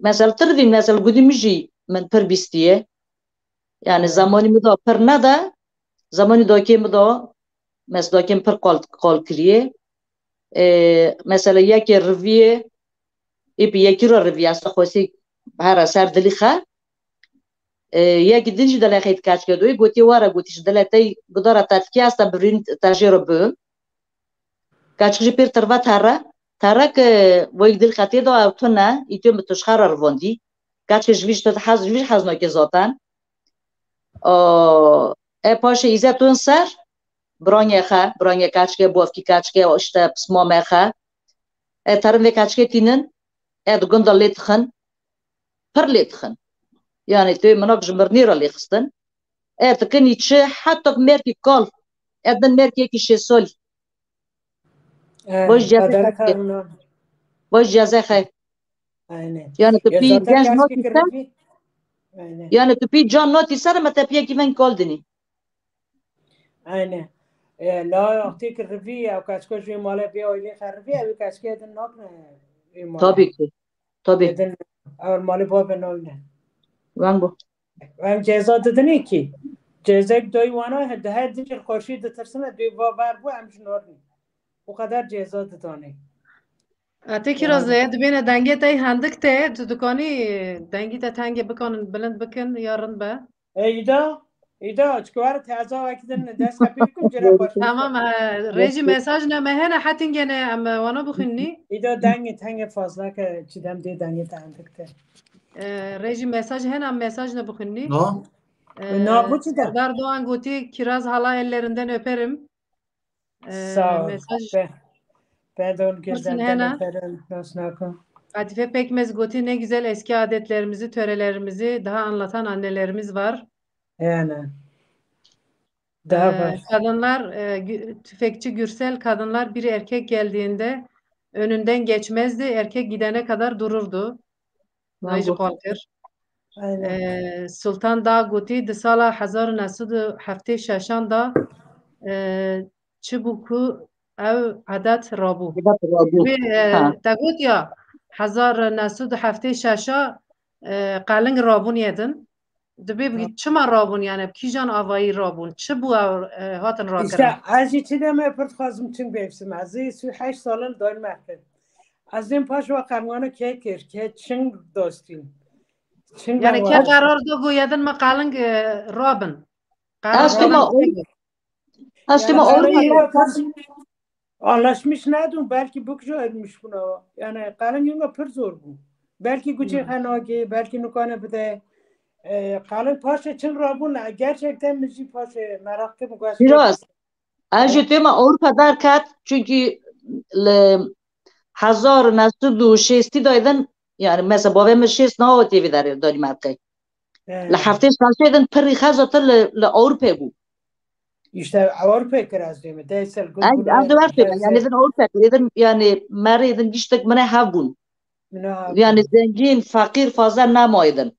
Mesela tirvî, mesela gudî min jî min pir bîstiye. Yani zamanî min da pir nede, zamanî dakê min da, mes dakê min pir qal, qal kiriye. E, mesela yekê riviyê, ê bi yekî re riviyê, esta xwesî here ser dilî xe. E, yekî din jî dilê xeyt keçke doyê, gotî were, gotî ji dilê tey gudara tetkî esta birîn te jê re bim. Keçik jî pêr tirve tere. Tere ki wek dil xetê da ew tune, îtyo mi tu ji xera rivandî. Keçik ji vî ji tu hez, ji vî hez nake zaten. O, e paşê îze tun ser, birangê xe, birangê keçike, bovkî keçike, işte pismamê xe. E terin vê keçike tînin, e di gunda lê dixin, pir lê dixin. Yani tu minak ji mirnî re lê xistin. E dikinî çi, heta merkî kal. E din merkî yekî şêst salî. Eh, Baş cezê qedere xwe. Karina. Baş cezê xwe. Aynen. Yani tu Ya pî zaten genç keşke notî ser, kirivî. Aynen. Yani tu pî can notî ser, me te piyekî veng kal dinî. Aynen. E, la wextê ki rivî, ew keçko ji malê vê ailê xerivî, ew keçkê din nakne vê malê. Tabii ki. Tabii. Edin, ew malê babe nayne. Weng bu. Em ceza didinê kî? Cezek doy wana, he, di her dijî xweşî ditirsine, doy va ver bû, em ji nor nî. O kadar ceza didanê. Ate Kiraz, dibêne dengê te hendik te, tu dikanî dengî te tengê bikanin, bilind bikin ya rind be? E, îda, îda, çikar teza wekî din dest xepî bikim, cire xweşî. Tamam, e, rejî mesaj ne me hene hetin gene em, e, wana bixwînî. Îda dengê tengê fazla ke çidem dê dengê te hendik te. E, rejî mesaj hene, em mesaj ne bixwînî. No. E, Na, bu çi de? Serdar Doğan gotî, Kiraz hala ellerinden öperim. E, Sağ ol. Mesaj Be, ben de onu Pirsîn gözlemden hene. Öperim. Nasıl nakın? Kadife Pekmez gotî, ne güzel eski adetlerimizi, törelerimizi daha anlatan annelerimiz var. Yani. Daha Ee, var. Kadınlar, e, Gü- Tüfekçi Gürsel, kadınlar bir erkek geldiğinde önünden geçmezdi, erkek gidene kadar dururdu. Bravo. Nayji Kolkir. Aynen. Ee, Sultan Dağ gotî, di sala hezar û neh sed û heftê şeşan da, e, çi bû ku ev edet rabû. Edet rabû. Wê, e, Ha. Te got ya, hezar û neh sed û heftê şeşa, e, qeling rabûn yedin. Dibê bi Ha. çima rabûn, yani bi kîjan avayî rabûn? Çi bû ew, e, hatin rakirin? İşte ez jî çi deme pir dixwazim çing bêvsim. Ez ê sî û heşt salin dayn merkez. Ez ên paş ve qelingana kê kir, kê çing dostîn. Çing Yani ben kê var. Qerar da ku yedin me qeling, e, rabin. Qerar Ez rabin tuma kê o- kir? Ez Yani tuma qeling Avrupa yine kas-, anlaşmış nedun, belki bu kişi ölmüş buna. Yani qeling yunga pir zor bu. Belki guçê Hmm. xenagê, belki nukane bide. E, qeling paşe çing rabûn, gerçekten mi jî paşe merak kim gueş Biraz. Ez ji tema Ewropa derket, çünkü li hezar û neh sed û şêstî daydin, yani mesela bavê min şêst nawa têvî derê Danîmarkayê. He. Li heftê şeşê din pirî xeza li, li Ewropê bû. İşte Ewropa kir ez dê mi. Deysel Ev, ev de wextê yani din Ewropa kir, din yani merê din giştek mine hev bûn. Mine hev Yani bûn. Zengîn, feqîr, fazla nemaydin.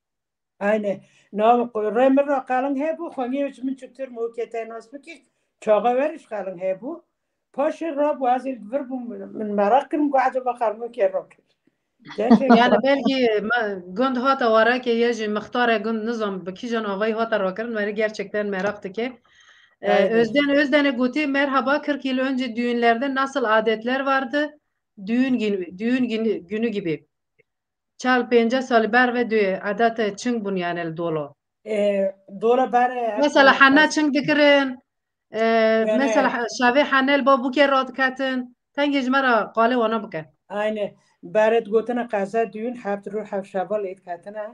Aynen. Na, rê min ra qeling hebû, xwengê ji min çûtir mûkê te nas bikî, çaxa weriş qeling hebû. Paşê rabû, ez ê vir bûm, min merak kirim, ku acaba qelingê kê rakir. Gerçekten. Yani belkî me, gund hata warekê ye jî mixtarê gund nizam bi kîjan avayî hata rakirin, weri gerçekten merak dike. Ee, Aynen. Özden Özden'e gotî, merhaba, kırk yıl önce düğünlerde nasıl adetler vardı? Düğün günü, düğün günü, günü gibi. Çal pênceh salî ber ve duyê edete çing bûn yani li dolo. E, dolo ber, e, Mesela e, hene çing dikirin. E, Yani Mesela he-, şevê hene li babûkê radiketin. Tengê ji me re qalê wana bike. Aynı. Beret gotine qeze düğün, heft rû heft şeval êd ketine.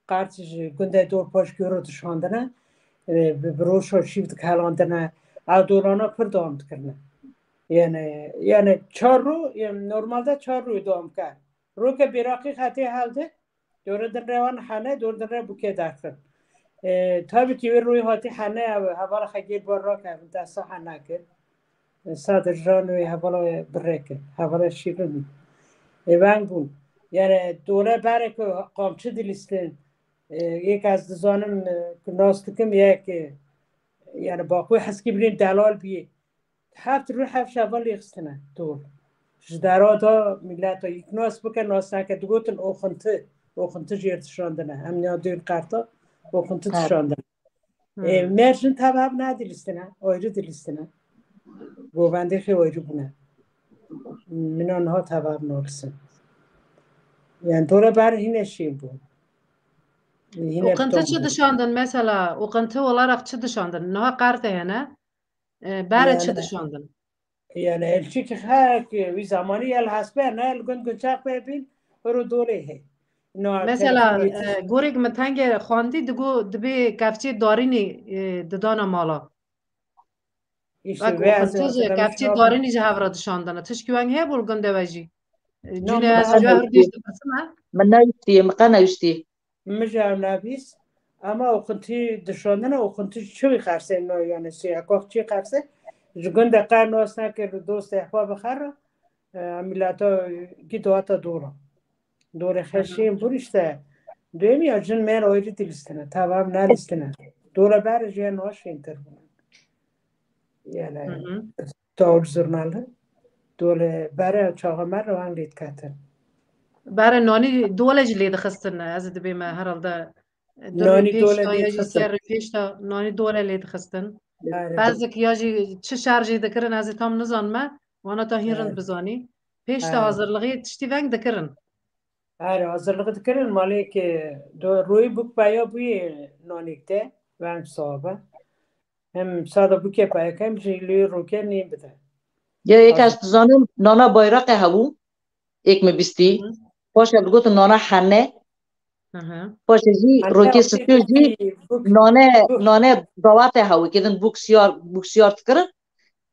Qert ji gundê dor paş goro dişandine. E, bi, bi roşa şîv dikelandine. Ew dolana pir dewam dikirine. Yani, yani çar rû, yani normalde çar rû dewam ke. Roke bêraqî xetê helde, dore din re wan hene, dore din re bûke derxin. E, tabii ki wê royê hatî hene, ev hevala xegêr bar rakevin, desta hene kir. E, sadir ran wê hevala birre kir, hevala şîrin. E, veng bûn. Yani dore bere ku qamçı dilistin. E, yek ez dizanim, e, ku nas dikim, yek, e, yani baqû heskî bilin delal bî. Heft rû heft şeva lêxistine dor. Ji dera da mileta yek nas bike, nas neke, digotin o xinti. Oxunti jê dişandine. Em ya duyên qerta oxunti dişandine. E, Hmm. Mêr jin tev hev nedilîstine, ayrı dilîstine. Govendê xê ayrı bûne. Mina niha tev hev nalisin. Yani dore ber hîne şîn bû. Hîne Oxunti çi dişandin mesela? Oxunti olarak çi dişandin? Niha qerte hene. E, bere çi Yani- dişandin? Yani elçik hek, wî zamanî el hesbe, ne el gund gunçak be bin, ro dole he. No, Mesela, telefon e, gorek min tengê xwendî digo dibê kevçê darînî, e, didana mala. İşte Bak, beyaz oxunti ji kevçê darînî ji hev re dişandine. Tişkî weng heye bol gundê we jî. E, No, cûnê min ez ji we hurdîş dipirsime. Min newiştî, min qe newiştî. Min jî ew nebîst. Ama oxuntî dişandine, oxuntî çi xersê no, yani siyakok çi xersê. Ji gundê qe nas neke li dost ehbab xera, e, mileta gî dawata dora. Dorê xeşên bûr işte. Duyem ya jin mêr ayrı dilistine, tamam nelistine. Dora ber jê naşên tir bûne. Yani, Hı hı. Tawr zurnalı. Dole bere çaxa me rewan lê diketin. Bere nanî dole jî lê dixistin, ez dibê me herhalde. Nanî dole lê dixistin. Pêşta ya jî ser pêşta nanî dole lê dixistin. Bere. Bezik ya jî çi şer jî dikirin, ez ê tam nizanme. Wana ta hîn rind bizanî. Pêşta hazirliğê tiştî veng dikirin. Erê, hazirliği dikirin, malê ki do-, royî bûk peya bûyê nanîk de, veng sabe. Hem sada bûkê peya ke, hem jî lê roke nîn bide. Ya, êk ez dizanim, nana bayraqê hebû, êk min bîstî. Hı hı. Paşê digotin nana hene. Hı hı. Paşê jî Hene rokê wextê sifê jî bûkî, bûk, nane, bûk. Nane dawatê hewe, kedin bûk siyar, bûk siyar dikirin.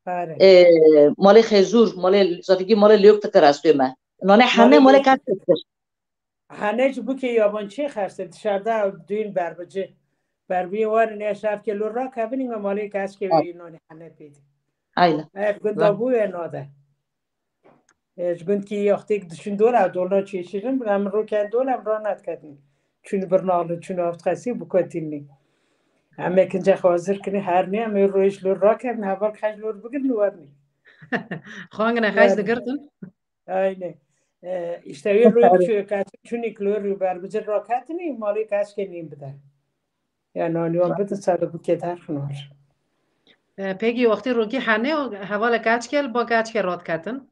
Erê. E, malê xêzûr, malê zatekî malê lêyok dikir ez tê me. Nane hene malê lêyok dikir. Hene ji bûkê yabancî xerse dışarıda düğün berbici. Berbiyê warin ya şevkê lor rakevin inga malê keşkê wê nonê hene pêdî. Aynen. Ev gunda bû ya nade. E, ji gund ki yaxtêk diçin dor ev dolna çêşirin, bila min roken dol em ranetketin. Çün birnalin, çün avtxesî bikotinî. Em ê kince hazir kinî her nê em ê roj lor rakevin, heval xej lor bigirin û wernî. Xangine xej digirtin? Aynen. E, işte wê roj çü-, çunik lor û berbicir raketinî, malê keşkê nîn bide. Ya nanî wan bidin ser bûkê derxin war. E, pêkî wextê rokî henê hevalê keçkel ba keçkê radiketin.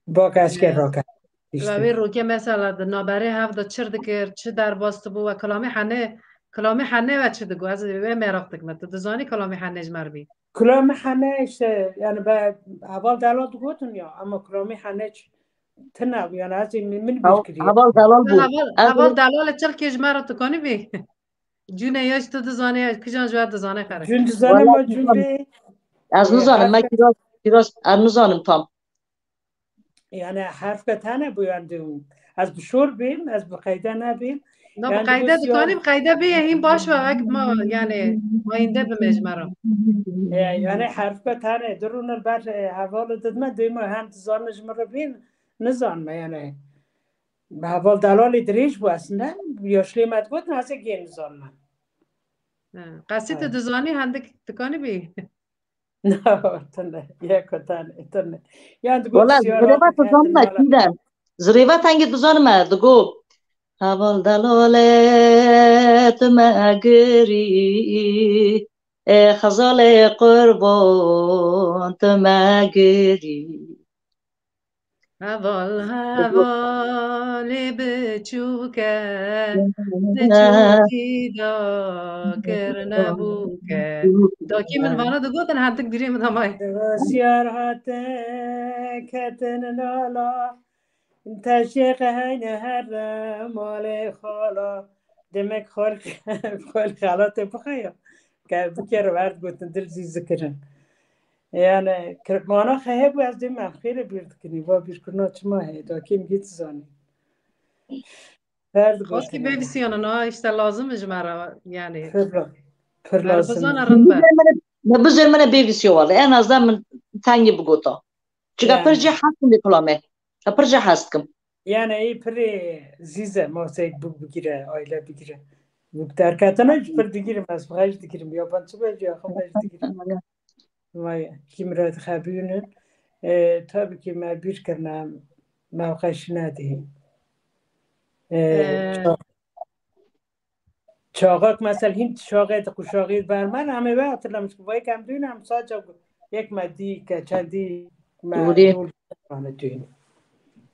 Ba keçkê raket. Îşte. Wê rokê mesela di naberê hev de çir dikir, çi derbas dibû we kilamê henê, kilamê henê we çi digo? Ez wê meraq dikime. Tu dizanî kilamê henê ji me re bî? Kilamê henê işte, yani be, heval delal digotin ya, ama kilamê henê ç-, tine, yani ez min, min bîr kiriye. Heval delal bû. Heval, heval delal çilkê ji me re tu kanî bî? Cûne ya ji tu dizane, ya kijan ji we dizane xere. Cûn dizane ma cûn bê. Ez nizanim, me kiraz, kiraz, ez nizanim tam. Yani herfke tane bû yani dûn. Ez bi şor bîm, ez bi qeyde nebîm. Na, bi qeyde dikanî, bi qeyde bê, hîn baş ve wek ma, yani, mayînde bime ji me re. E, yani herfke tane, durûn ber, e, heval didme, duyma hem dizanme ji min re bîn, nizanme yani. Heval delalê dirêj bû aslında. Yaşlê me digotin, ez ê gên nizanme. Qesî tu dizanî, hendik dikanî bî? Na, tune, yeko tane, tune. Yan digot, wala, zirêva tu zanime, Çiğdem. Zirêva tengê tu zanime, digo. Heval delale tu me girî, e, xezalê qurban tu me girî. Heval, hevalê biçûke, diçûkî da kirine bûke. Dakî min vana digotin, hendik bîrê min de maye. Siyar hate ketin nala, teşê qeheyne here malê xala. Demek xal, xal xelatê bixeya. Ke bikere werd gotin, dil zî zikirin. Yani, kirmana xehe bu ez dê me xêre bîr dikinî. Va bîrkirina çima heye? Da kêm gît zanî. Her Xwest ki bêvisiyana na, işte lazim ji me re, yani. Pir, pir lazim. Bizana rind be. Me bizên me ne bêvisiyo wale. En azdan min tengê bigota. Çika pir jî hes dikim lê kulame. Pir jî hes dikim. Yani ê pirê zîze, maseyek bûk bigire, aile bigire. Bûk derketine jî pir digirim, ez xwe jî digirim. Ya ben çi be, ya xwe jî digirim. Vay, kim re dixebînin. E, tabii ki me bîr kirine, me xwe şine dî. E, E, ça-, Çaxak mesela hîn çaxê di quşaxî bermen, em ê wê hatırlamış ki vayik em dûn em sadece yek me dî ke çendî me Dûrî. Dûr düğün.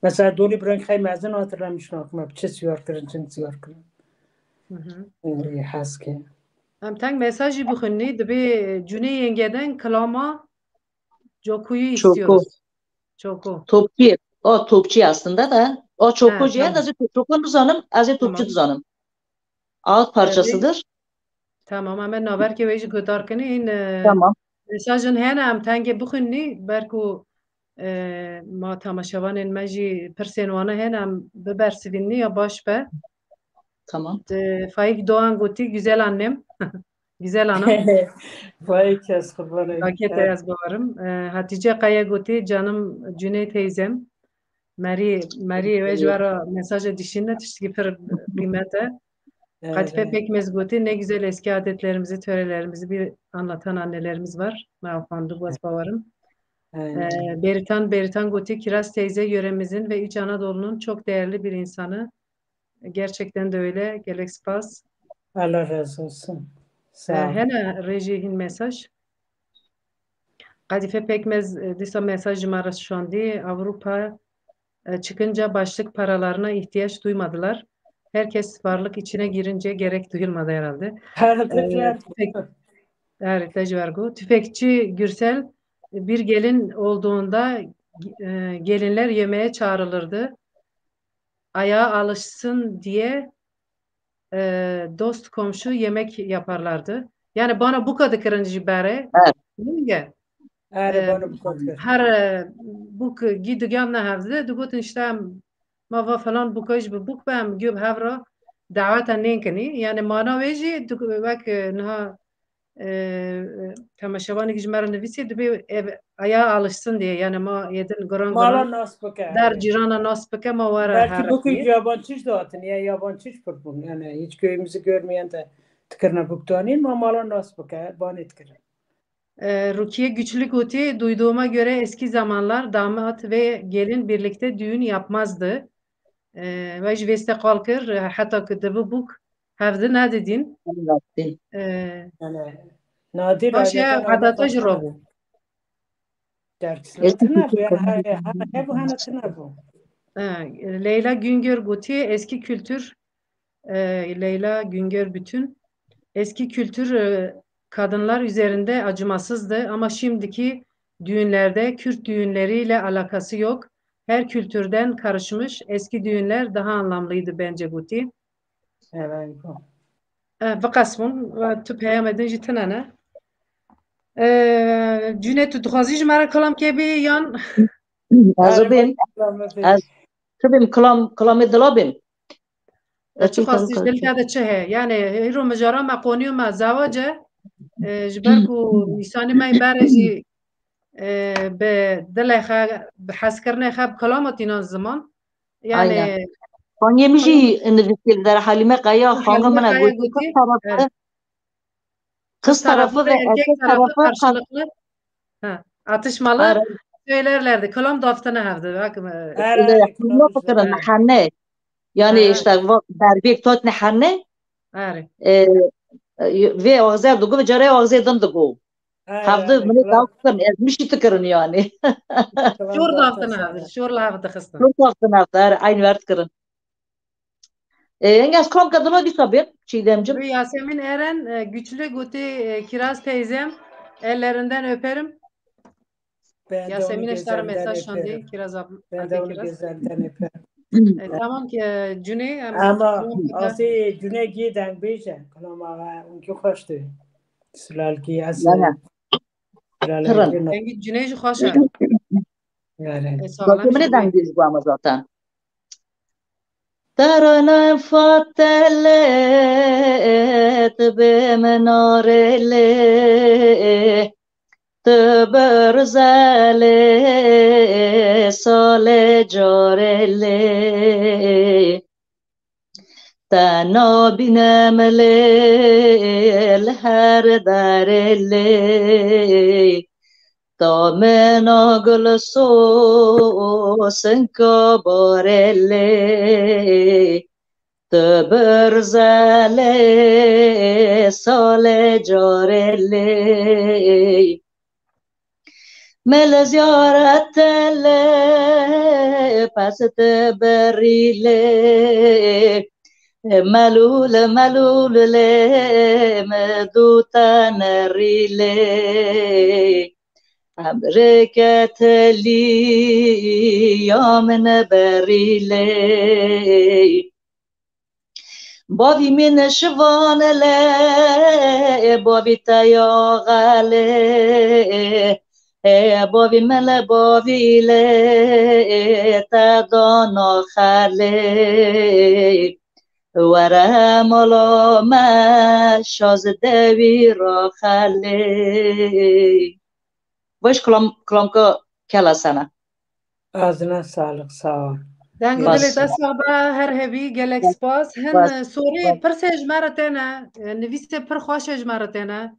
Mesela Dûrî Brönk xey mezin hatırlamış nak me çi siyar kirin, çi siyar kirin. Hı hı. Dûrî heske. Em teng mesajî bixwînî, dibê cûnê yengeden kilama Cokuyu Çoko. istiyoruz. Çoko. Topçu. O topçu aslında da. O Çoko Ha, diye tamam. Ez Çoko dizanim, ez Topçu Tamam. dizanim. Ağıt parçasıdır. Tamam, em ê naberkê wê jî guhdar kinî. Hîn, e, Tamam. mesajin hene em tengê bixwînî, ber ku, e, ma temaşevanên me jî pirsên wane hene em bibersivînî ya baş be. Tamam. Te Faik Doğan gotî, "Güzel annem." Güzel anam. Vay kes kurbanê. Rakete ez bawerim. E, Hatice Kaya gotî, "Canım Cüneyt teyzem." Merî, Merî wê ji we re mesaja dişîne tiştekî pir qîmet e. Evet, Kadife evet. Pekmez gotî, "Ne güzel eski adetlerimizi, törelerimizi bir anlatan annelerimiz var." Me ew xwendibû, ez bawerim. Aynen. E, Beritan, Beritan gotî, "Kiraz teyze yöremizin ve İç Anadolu'nun çok değerli bir insanı." Gerçekten de öyle. Gelek spas. Allah razı olsun. E, Sağ ol. Hene rejî hîn mesaj. Kadife Pekmez, e, dîsa mesaj ji me re şandî. Avrupa, e, çıkınca başlık paralarına ihtiyaç duymadılar. Herkes varlık içine girince gerek duyulmadı herhalde. Herhalde E, şey tüfek-, Evet, te ji wer got. Tüfekçi Gürsel, bir gelin olduğunda, e, gelinler yemeğe çağrılırdı. Ayağa alışsın diye, e, dost komşu yemek yaparlardı. Yani bana buka dikirin ji berê. Evet. Ninge. Erê, E, bana buka dikirin. Her, e, bûk gî digiyan ne hevdi, digotin işte em, ma va falan buka ji bi bûk be, em gû bi hev re daweta nêkinî. Yani mana wê jî dik-, wek, e, niha, e, e, temaşevanekî ji me re nivîsî, dibê ev aya alışsın diye. Yani ma yedin giran Mala giran nas bike, dar erê. Cirana nas bike, ma were Belki herre bûk diye. Yabancı da hatin, ya yabancı pir bûn. Yani hiç köyümüzü görmeyen de dikirine bûktanî, ma mala nas bike, banê dikirin. E, Rukiye Güçlü gotî, "Duyduğuma göre eski zamanlar damat ve gelin birlikte düğün yapmazdı." E, ve ji vê steqal kir, e, heta ku dibi bûk hevdi nedidîn. Nedidîn. E, Yani, nadir baş ya adeta adeta ji ro bû. Derkisine Eski tine bu, yani, kültür. Hene, hene, hene bu, hene tine bu. E, Leyla Güngör gotî, eski kültür, e, Leyla Güngör Bütün, eski kültür, e, kadınlar üzerinde acımasızdı ama şimdiki düğünlerde Kürt düğünleriyle alakası yok. Her kültürden karışmış eski düğünler daha anlamlıydı bence gotî. Evet, bu. E, biqesbûn, e, tu peyamê din jî tine ne. E, Cüneyt, tu dixwazî ji me re kilam kê bî yan? Ez Erê, bêm, bak, kilam ez bî. Çi bêm, kilam, kilamê dila bêm. E, çi xwestî ji dil te de çi heye? Yani, hîro mijara me qonîyo me zewac e, e, ji ber ku însanî me berê jî, e, bi dilê xwe, bi hezkirinê xwe, bi kilama tînan ziman. Yani, Aynen. Xangê min jî nivîsî li der Halîme Qeya, xanga min e, Halîme Qeya gotî, gotî, qız tarafı, evet. Kız tarafı ve erkek tarafı karşılıklı, ha, atışmalı söylerlerdi. Kilam daftine hevdi. Bak, e, Öyle yapılma fikir, evet. Hane. Yani işte va-, berbek tot ne hane. Erê. E, e, ve axzer dugu ve care axzer din dugu. Hevdi minê daxtin, ez mişî dikirin yani. Şor daftine hevdi, şor li hevdi xistin. Şor daftine hevdi, her aynı wert kirin. E, yenge ez kom kadına dîsa bêm, Çiğdemcim. Yasemin Eren, e, Güçlü gotî, e, Kiraz teyzem, ellerinden öperim. Yasemin Eştar mesaj şandî, Kiraz abla. Ben de onu gözlerinden öperim. E, tamam ki, e, Cüney, em Ama asê Cüney gî deng bêje, kalama, e, unki xweş tê. Sulalki, ez, Yana. Sulalki. Dengî Cüney jî xweş e. Yani. E, sağlam. Bakımını deng bêj bu ama zaten. Terane fatelet be menarele, tu berzelê salê carelê. Te nabînim lê li her derê lê. Damena gul sosinka barê lê. Tu birze lê salê carê lê. Mele ziyaret lê, pes te berî lê. Melûl, melûl lê, me dû te nerî lê. Emrê ketelî ya min berî lê. Bavî min şivan lê, bavî te ya xelê. Ê bavî min lê, bavî lê, te dana xelê. Were mala me, şaz dewî raxelê. Baş kilam, kilamka kela sene. Azine sağlık, sağ ol. Deng û dilê te sax be, her hebî, gelek spas. Hin, e, sorê, pirsê ji me re têne, e, nivîsê pir xweş e ji me re têne.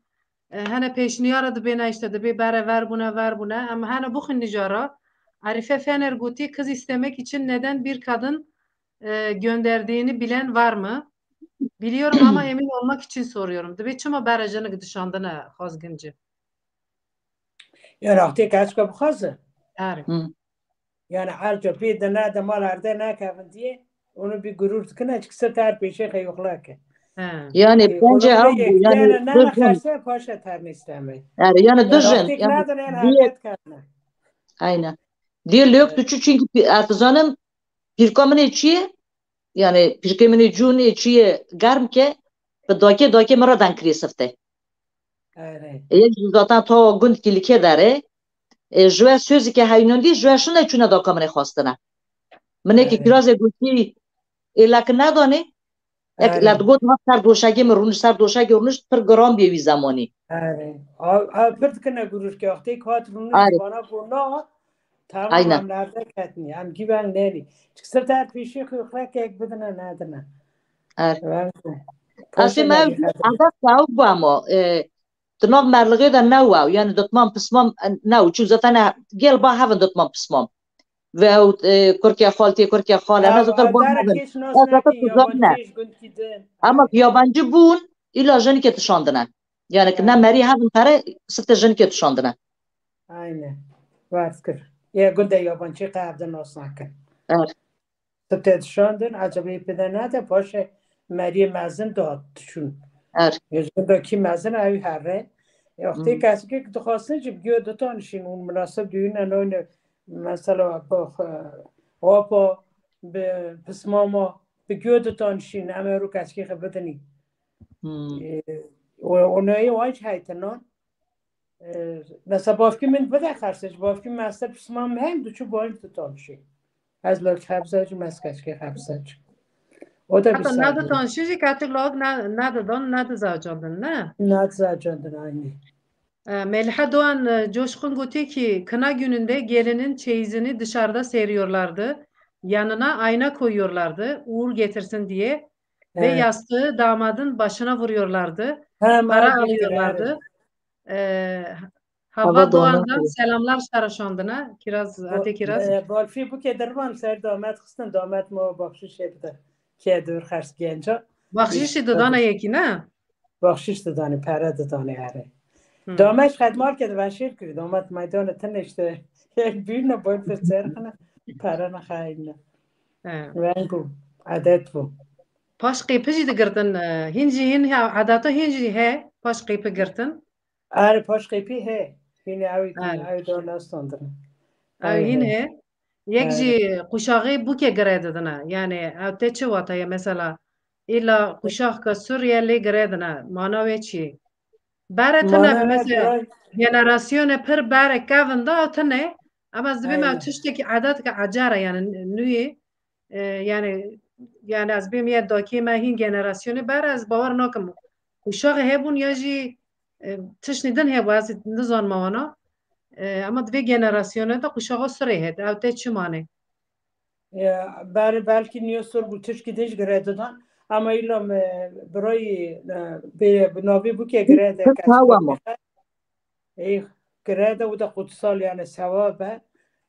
E, hene pêşniyara dibêne, işte, dibê bere ver bûne, ver bûne. Em hene bixwînin jara. Arife Fener gotî, kız istemek için neden bir kadın, e, gönderdiğini bilen var mı? Biliyorum ama emin olmak için soruyorum. Dibê çima bere jinik dişandine xwezgincî? Yani, wextê keçika bixwaze. Erê. Hı. Yani, her ca pê de ne de mal erde ne kevin diye, onu bir gurur dikine, çünkü ser ter peşê xeyuxlake. He. Yani, e, bence onu bile am bu, yani, yani, ne dökün. Xerse paşa ter nisteme. Yani, yani, yani, dökün, artık yani, ne de ne diye, hareket karına. Aynen. Diye lök tu çu, çünkü pi-, ez dizanim, pîrka min ê çi ye? Yani, pîrkê min ê cûn ê çi ye germ ke, bi dakê, dakê min re deng kirê sifte. Erê. Ê, yek ji zaten tawa gund ki like dere. Ê, ji we sözü ke heynondî, ji we şine çûne daka min ê xwestine. Min ê ki kirazê gotî, ê lek nedanê. Yek le digot, ha ser doşegê min rûniş, ser doşegê rûniş pir giran bî wî zemanî. Erê. A, a, pir dikine gurur ke wextê ki hat rûniş bana got na, tamam, em lerde ketnî, em gîveng nenî. Çik sir ter pêşî xwe xwekek bidine nedine. Er. Esê me ev ev ew bû ama, e, di nav merliğê de ne ew, yani dotmam pismam, e, ne ew, çû zaten gel ba hevin dotmam pismam. Ve ew, e, kurke xaltê, kurke xale, ne zaten ba hevin. Ez zaten tu zaten ne. Ama yabancı bûn, ila jinikê tişandine. Yani ki ne merî hevin pere, sifte jinikê tişandine. Aynen. Vaz kir. Ya gundê yabancî qe hevde nas nakin. Evet. Sifte dişandin, ecebê pide nede, paşê meriyê mezin da dişûn. Er. Ê ji gunda kî mezin ew here. Ê wextê kesikê ki dixwastin jî bi giyo ditanişîn û minasib duyune noyne, mesela, bi xwe, apa, bi pismama, bi giyo ditanişîn, em ero kesikê xwe bidinî. Ê, û, û neyê wan jî heytinan. E, mesela bavkî min bide xersê, bavkî min ez te pismam hem diçû baş ditanişî. Ez lok xebze jî, ez keşkê xebze jî. O da bir heta ne ditanişî jî ketik lok ne, ne didan, ne dizacandin, ne? Ne dizacandin, aynî. E, Melih Doğan, e, Coşkun gotî ki kına gününde gelinin çeyizini dışarıda seriyorlardı. Yanına ayna koyuyorlardı, uğur getirsin diye. Ve yastığı damadın başına vuruyorlardı. Para alıyorlardı. Ee, Hava Doğan'dan selamlar şaraşandına. Kiraz, Ate Kiraz. E, Balfî bûkê dervan ser damet xistin, damet mo baxşiş ê bide. Kê dur xers genca. Baxşişî didana yekî, ne? Baxşiş didane, pere didane erê. Damet xedmar ke veşêr kir, damet meydana tine işte. Yek büyüne boy pir serxine, pere ne xayine. He. Veng bû, edet bû. Paş qêpi jî digirtin, e, hîn jî hîn he, edata hîn jî he, paş qêpi girtin. Erê, paş qêpî he. Hîn ew, ew da nastandin. Ew hîn he. Yek jî quşaxê bûkê gire didine. Yani ew te çi wata ye mesela? Îla quşaxka Sûriye lê gire dine. Mana wê çi? Bere tine mesela generasyonê pir bere kevin da ew tine. Ama ez dibêm ew tiştekî edetka ecar e yani nûyê. E, yani, yani ez bêm ye dakê me hîn generasyonê ber, ez bawer nakim. Quşaxê hebûn ya jî, e, tiştî din hebû, ez nizanim wana. E, ama di vê generasyonê de quşaxa Sûrê heye. Ew te çi manê? Ya, ber-, belkî niyo Sûr bû, tişkî din jî gire didan. Ama îla me birayî, e, bê, bi navî bûkê gire de. Ê, gire de û de qutsal, yani sewab e.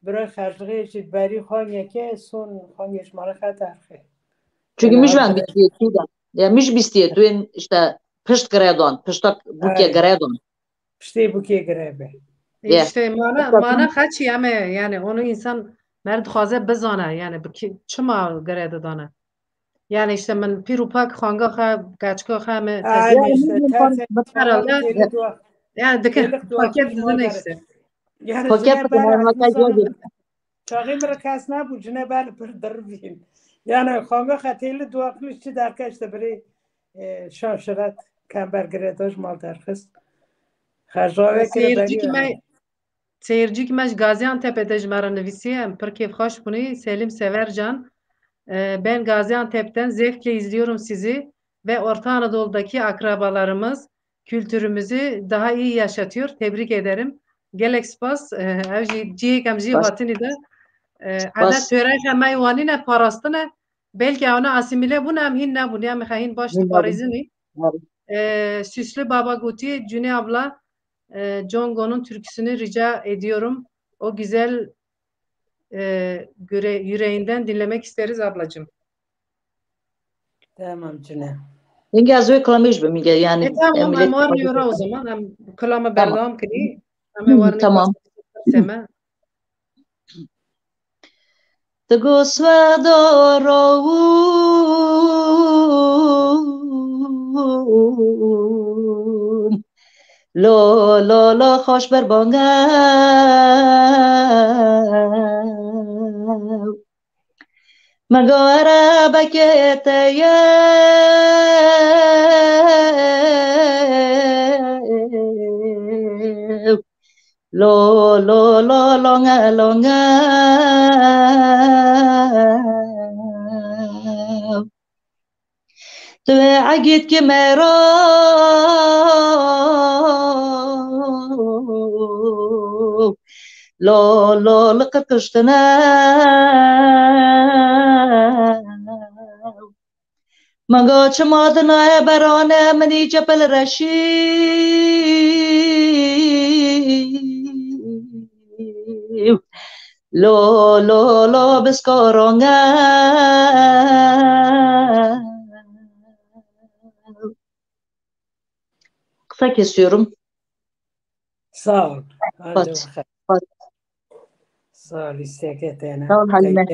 Bira xercixê jî berî xanyeke son xanyê ji mala xwe derxê. Çünkü yani mijben bîstiye tu de. Ya mij bîstiye tu yên işte pişt giredan, pişta bûkê giredan. Piştê bûkê girebe. Ye. İşte mana, mana xeçî em e, yani onu insan mer dixwaze bizane, yani bi ki, çima gire didane. Yani işte min pîr û pak xanga xe, keçika xe me Ay, işte, tersek Herhalde. Yani dikin paket dizine işte. Yani paket dizine. Çaxê min re kes nebû, cine ber pir dirivîn. Yani xanga xetê li dua qiliş çi derkeş de birê, e, şaşiret kember girêdaj mal derxist. Xerjavê kire Seyircik beriya. Me, seyircik me ji Gaziantep'e de ji me re nivîsiye, em pir kêfxweş bûnî. Selim Severcan, e, ben Gaziantep'ten zevkle izliyorum sizi ve Orta Anadolu'daki akrabalarımız, kültürümüzü daha iyi yaşatıyor. Tebrik ederim. Gelek spas. E, ev jî cihêk em jî hatinî de. E, eda töre hemay wanîne parastine. Belki ona asimile bûne em hîn nebûne. Em hîn baş diparêzinî. E, Süslü Baba gotî, Cüne abla, e, Congo'nun türküsünü rica ediyorum. O güzel e, göre, yüreğinden dinlemek isteriz ablacığım. Tamam Cüne. Hingê ez wê kilamê jî bim, hingê yani. E, tamam, em warnî ora o zaman. Em kilama berdewam kirî. Em warnî tamam. Seme. Digo sweda rawum. Lo, lo, lo, xweş ber banga. Mego erebekê te ye. Lo, lo, lo, longe, longe. Tu egît ki mero. Lo, lo, li qirkiştine. Manga çima dinaye berane minî cepel reşî. Lo, lo, lo, biskoronge. Kısa kesiyorum. Sağ ol. Hadi bakalım. Sağ ol, îsteke te ne. Sağ ol Halime.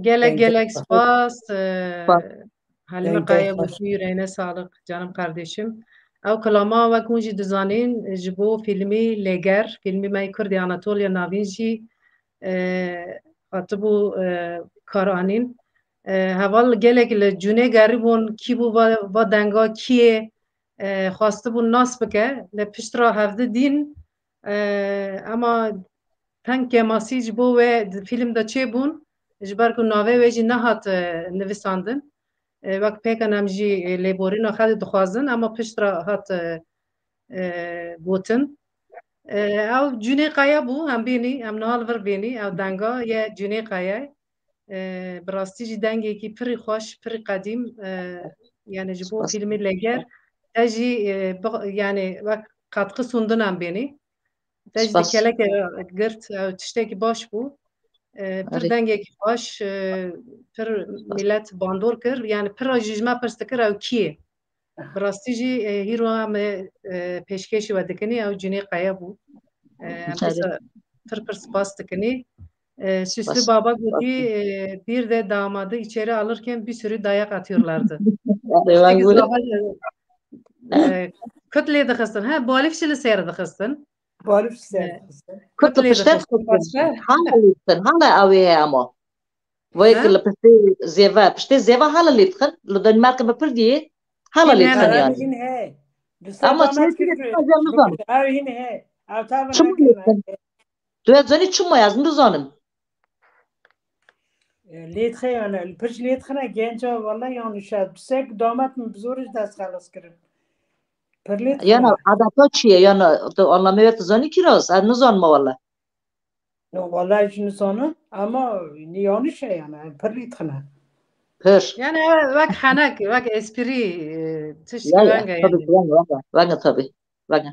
Gelek gelek spas. Halime Kaya, bu yüreğine sağlık canım kardeşim. Ew kilama wek hûn jî dizanîn, ji bo fîlmî Lêger, fîlmî me yê Kurdê Anatoliya Navîn jî, e, hatibû, e, karanîn. E, heval gelek li cûnê gerîbûn, kî bû va, va denga kî yê, e, xwestibû nas bike, lê pişt re hevdi dîn, e, ema teng kêmasî ji bo wê di fîlm de çêbûn, ji ber ku navê wê jî nehat, e, nivisandin. E, wek pêkan em jî, e, lêborîna xwe dixwazin, ema pişt re hat, e, e, gotin. E, ew Cûnê Kaya bû, em bênî, em niha li vir bênî, ew denga ye Cûnê Kayayê. E, bi rastî jî dengekî pirî xweş, pirî qedîm, e, yani ji bo fîlmê Lêger, te jî, e, bi, yani wek katkı sundun em bênî. Te jî di kelekê re girt, ew tiştekî baş bû. E, pir dengekî xweş, e, pir milet bandor kir. Yani pir jî ji me pirs dikir, ew kî ye? Bi rastî jî, e, hîro em ê, e, pêşkêşî we dikinî, ew Cûnê Kaya bû. E, em dîsa pir pir spas dikinî. E, Süslü Baba gotî, e, bir de damadı içeri alırken bir sürü dayak atıyorlardı. Tiştekî zava, e, kut lê dixistin. He, balîf jî li ser dixistin. Balîf ser. Kut li pişte dixistin. Hala lê dixin, hala ew ê heye ama. Vay ki li piştê zêve, piştê zêve hala lê dixin. Li Danimarka me pir diyê, hala lê dixin yani. Ama şey ki, ez nizanim. Çima lê dixin? Tu ez zanî çima, ez nizanim. E, lê dixe yani, li pişt lê dixine genca, wala yanlış ez. Bi sek damat min bi zor ji dest xelas kirin. Pir lê dixine. Yana adeta çi ye? Yana tu anlamê wê tu zanî kiraz? Ez nizanim wala. No, wala ji nizanim, ama yanlış e yani, pir lê dixine. Pir. Yani wek henek, wek espri, e, tişt wenge yani. Wenge, wenge, wenge tabii. Wenge.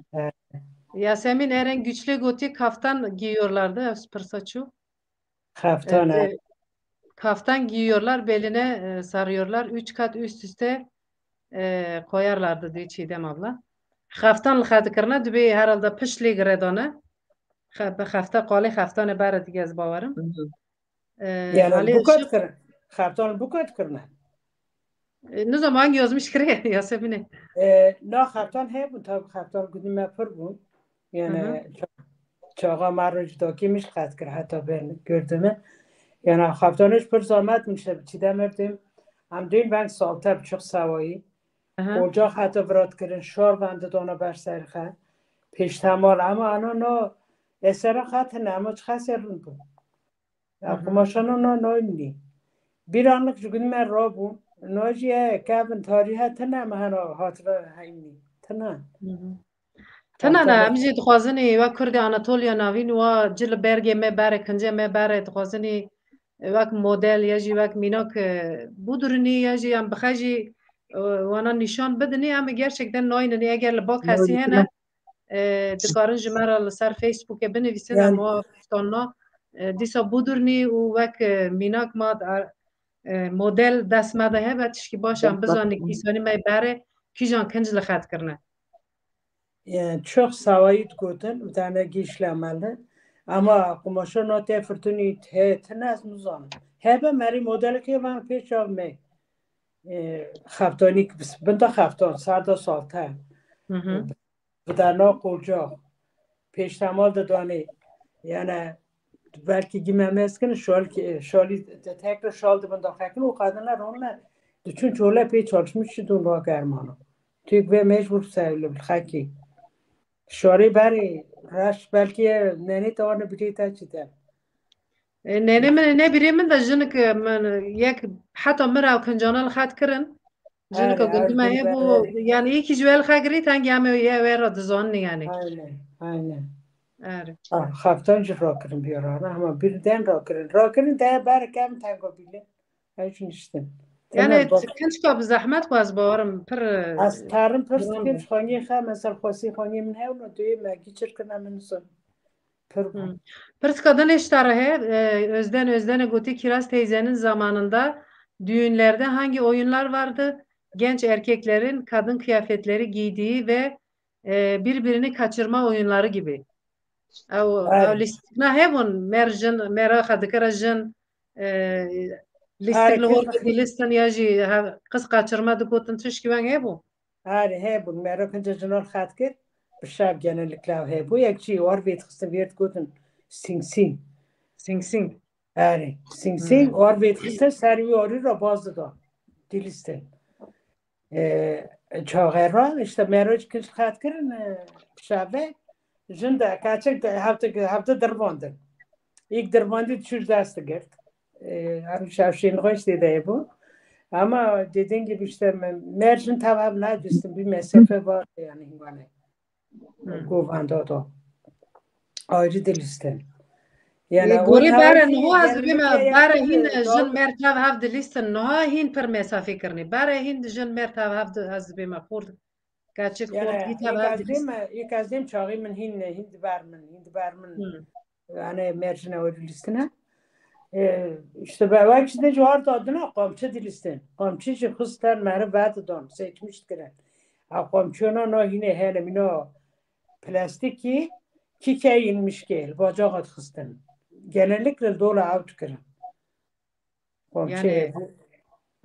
Yasemin Eren Güçlü gotî kaftan giyiyorlardı, ev pirsa çû. Xeftan e. kaftan giyiyorlar, beline e, sarıyorlar. Üç kat üst üste e, koyarlardı diyor Çiğdem abla. Xeftan li xwe dikirine, dibê herhalde pişt lê giredane. Xe-, bi xefte qalê xeftanê bere dige ez bawerim. E, Yani Halê bu Işık, kat kirin. Xeftan bu kat kirine. E, nizam hangi yazmış kire Yasemin'e? E, na xeftan hebûn, tabi xeftan gudî me pir bûn. Hı hı. Yani ça-, çaxa me roj dakî miş qet kir heta ben gördüme. Yani xeftan hiç pir zahmet mişe biçî de merdim. Em duyên veng salte bi çok sawayî. Aha. Ocak heta virat kirin, şar vendi dana ber serxe. Pêştemal, ama ano no esera xetine, ama çi xesê rind bû. Ya, Hmm. Kumaşana no no nî. Bir anlık ji gün me rabûn. No jî ye, kevin tarihe tine me hena hatira heynî. Tine. Mhm. Tine ne, Hatara. Em jî dixwazinî wek Kurdê Anatoliya Navîn wa ci li bergê me bere, kincê me bere, dixwazinî wek model ya jî wek mînak, e, bûdirinî ya jî em bixe jî, e, wana nîşan bidinî, em ê gerçekten nayninî. Eger li ba kesî hene, e, dikarin ji me re li ser Facebookê binivîsin, em Yani wa fistanna, e, dîsa bûdirinî û wek, e, mînak ma, e, model dest me de hebe, tişkî baş em bizanî kîsanî me bere, kîjan kinc li xet kirine. Yani çok sawayî digotin, bir tane gîş lemeli. Ama kumaşa no tê firtunî he, tine ez nizanim. Hebe merî modelekê van pêş av me. E, xeftanîk, binda xeftan, serda salte. Hı hı. Bi dana qoca. Pêştemal didanê. Yani belkî gime mezkin şal ki, şalî te-, tekrar şal dibin da xekin û kadınlar onunla diçûn çole pê çalışmış çi dûn va germano. Tük ve mecbur sevli xekî. Şarê berê reş belkî nenê tawanı bilê te çi te. E, nenê min, ne birê min de jinik, e, min yek heta min re kincana li xet kirin. Jinika Erê, gundî me erê, hebû, erê. Yani yekî ji we li xwe girî, tengî em ê wê re dizanin yani. Aynen, aynen. Erê. Ah, xeftan jî rakirin biyarana, ama birden rakirin. Rakirin de berek em tengo bîle. Ew jî niştin. Yani Temel bak. Kinçka bi zehmet xwe ez bawerim pir, e, Ez tarim pirs dikim, xaniyê xe, mesela xwesî xaniyê min hewno, duyê me giçir kina min son. Pir bû. Hmm. Pirsika din ê ji te re heye, e, Özden Özden'e gotî, Kiraz teyzenin zamanında düğünlerde hangi oyunlar vardı? Genç erkeklerin kadın kıyafetleri giydiği ve, e, birbirini kaçırma oyunları gibi. Ew, Erê. Ew lîstikna hebûn, mer jin, mera xwe dikire jin, e, lîstik Erê, li hor kir- didîlistin ya jî he-, qis kaçırma digotin, tişkî weng hebû? Erê, hebûn. Mero kince jinan xet kir, bi şev genellikle hebû. Yek çî war vê dixistin, vê digotin sing sing. Sing sing. Erê, sing Hmm. sing, war vê dixistin, ser wî arî re baz dida. Dilîstin. E, çaxê re, işte, mero kinc xet kirin, e, şeve, jin de, keçik de, hevdi, hevdi dirvandin. İlk dirvandî çû dest girt. E, her şev şên xweş tê de bû. Ama dediğin gibi işte me-, mercin tev hev nedistin, bir mesafe var yani hingane. Hmm. Govenda da. Ayrı dilistin. Yani Ê, o gorê tev bere şî niha ez dibê me, genellikle bere yakın, hîn e, jin dal- mer tev hev dilîstin. Niha hîn pir mesafê kirinê. Bere hîn jin mer tev hev di-, ez dibê me xort. Keçik Yani, xort hîn tev ilk hev ez dilîstin. Dêm, ilk ez dêm çaxî min hîn, hîn diber min, hîn diber min. Hmm. Yani mercine o dilîstine. E, işte be, wek işte cihar dadina qamçı dilîstin. Qamçı jî xisten meri ve didan, seçmiş kirin. Ha qamçiyona no hîne hele mino plastikî kîke inmişke, li bacaxa dixistin. Genellikle li dola ew dikirin. Komçe Yani, hebû.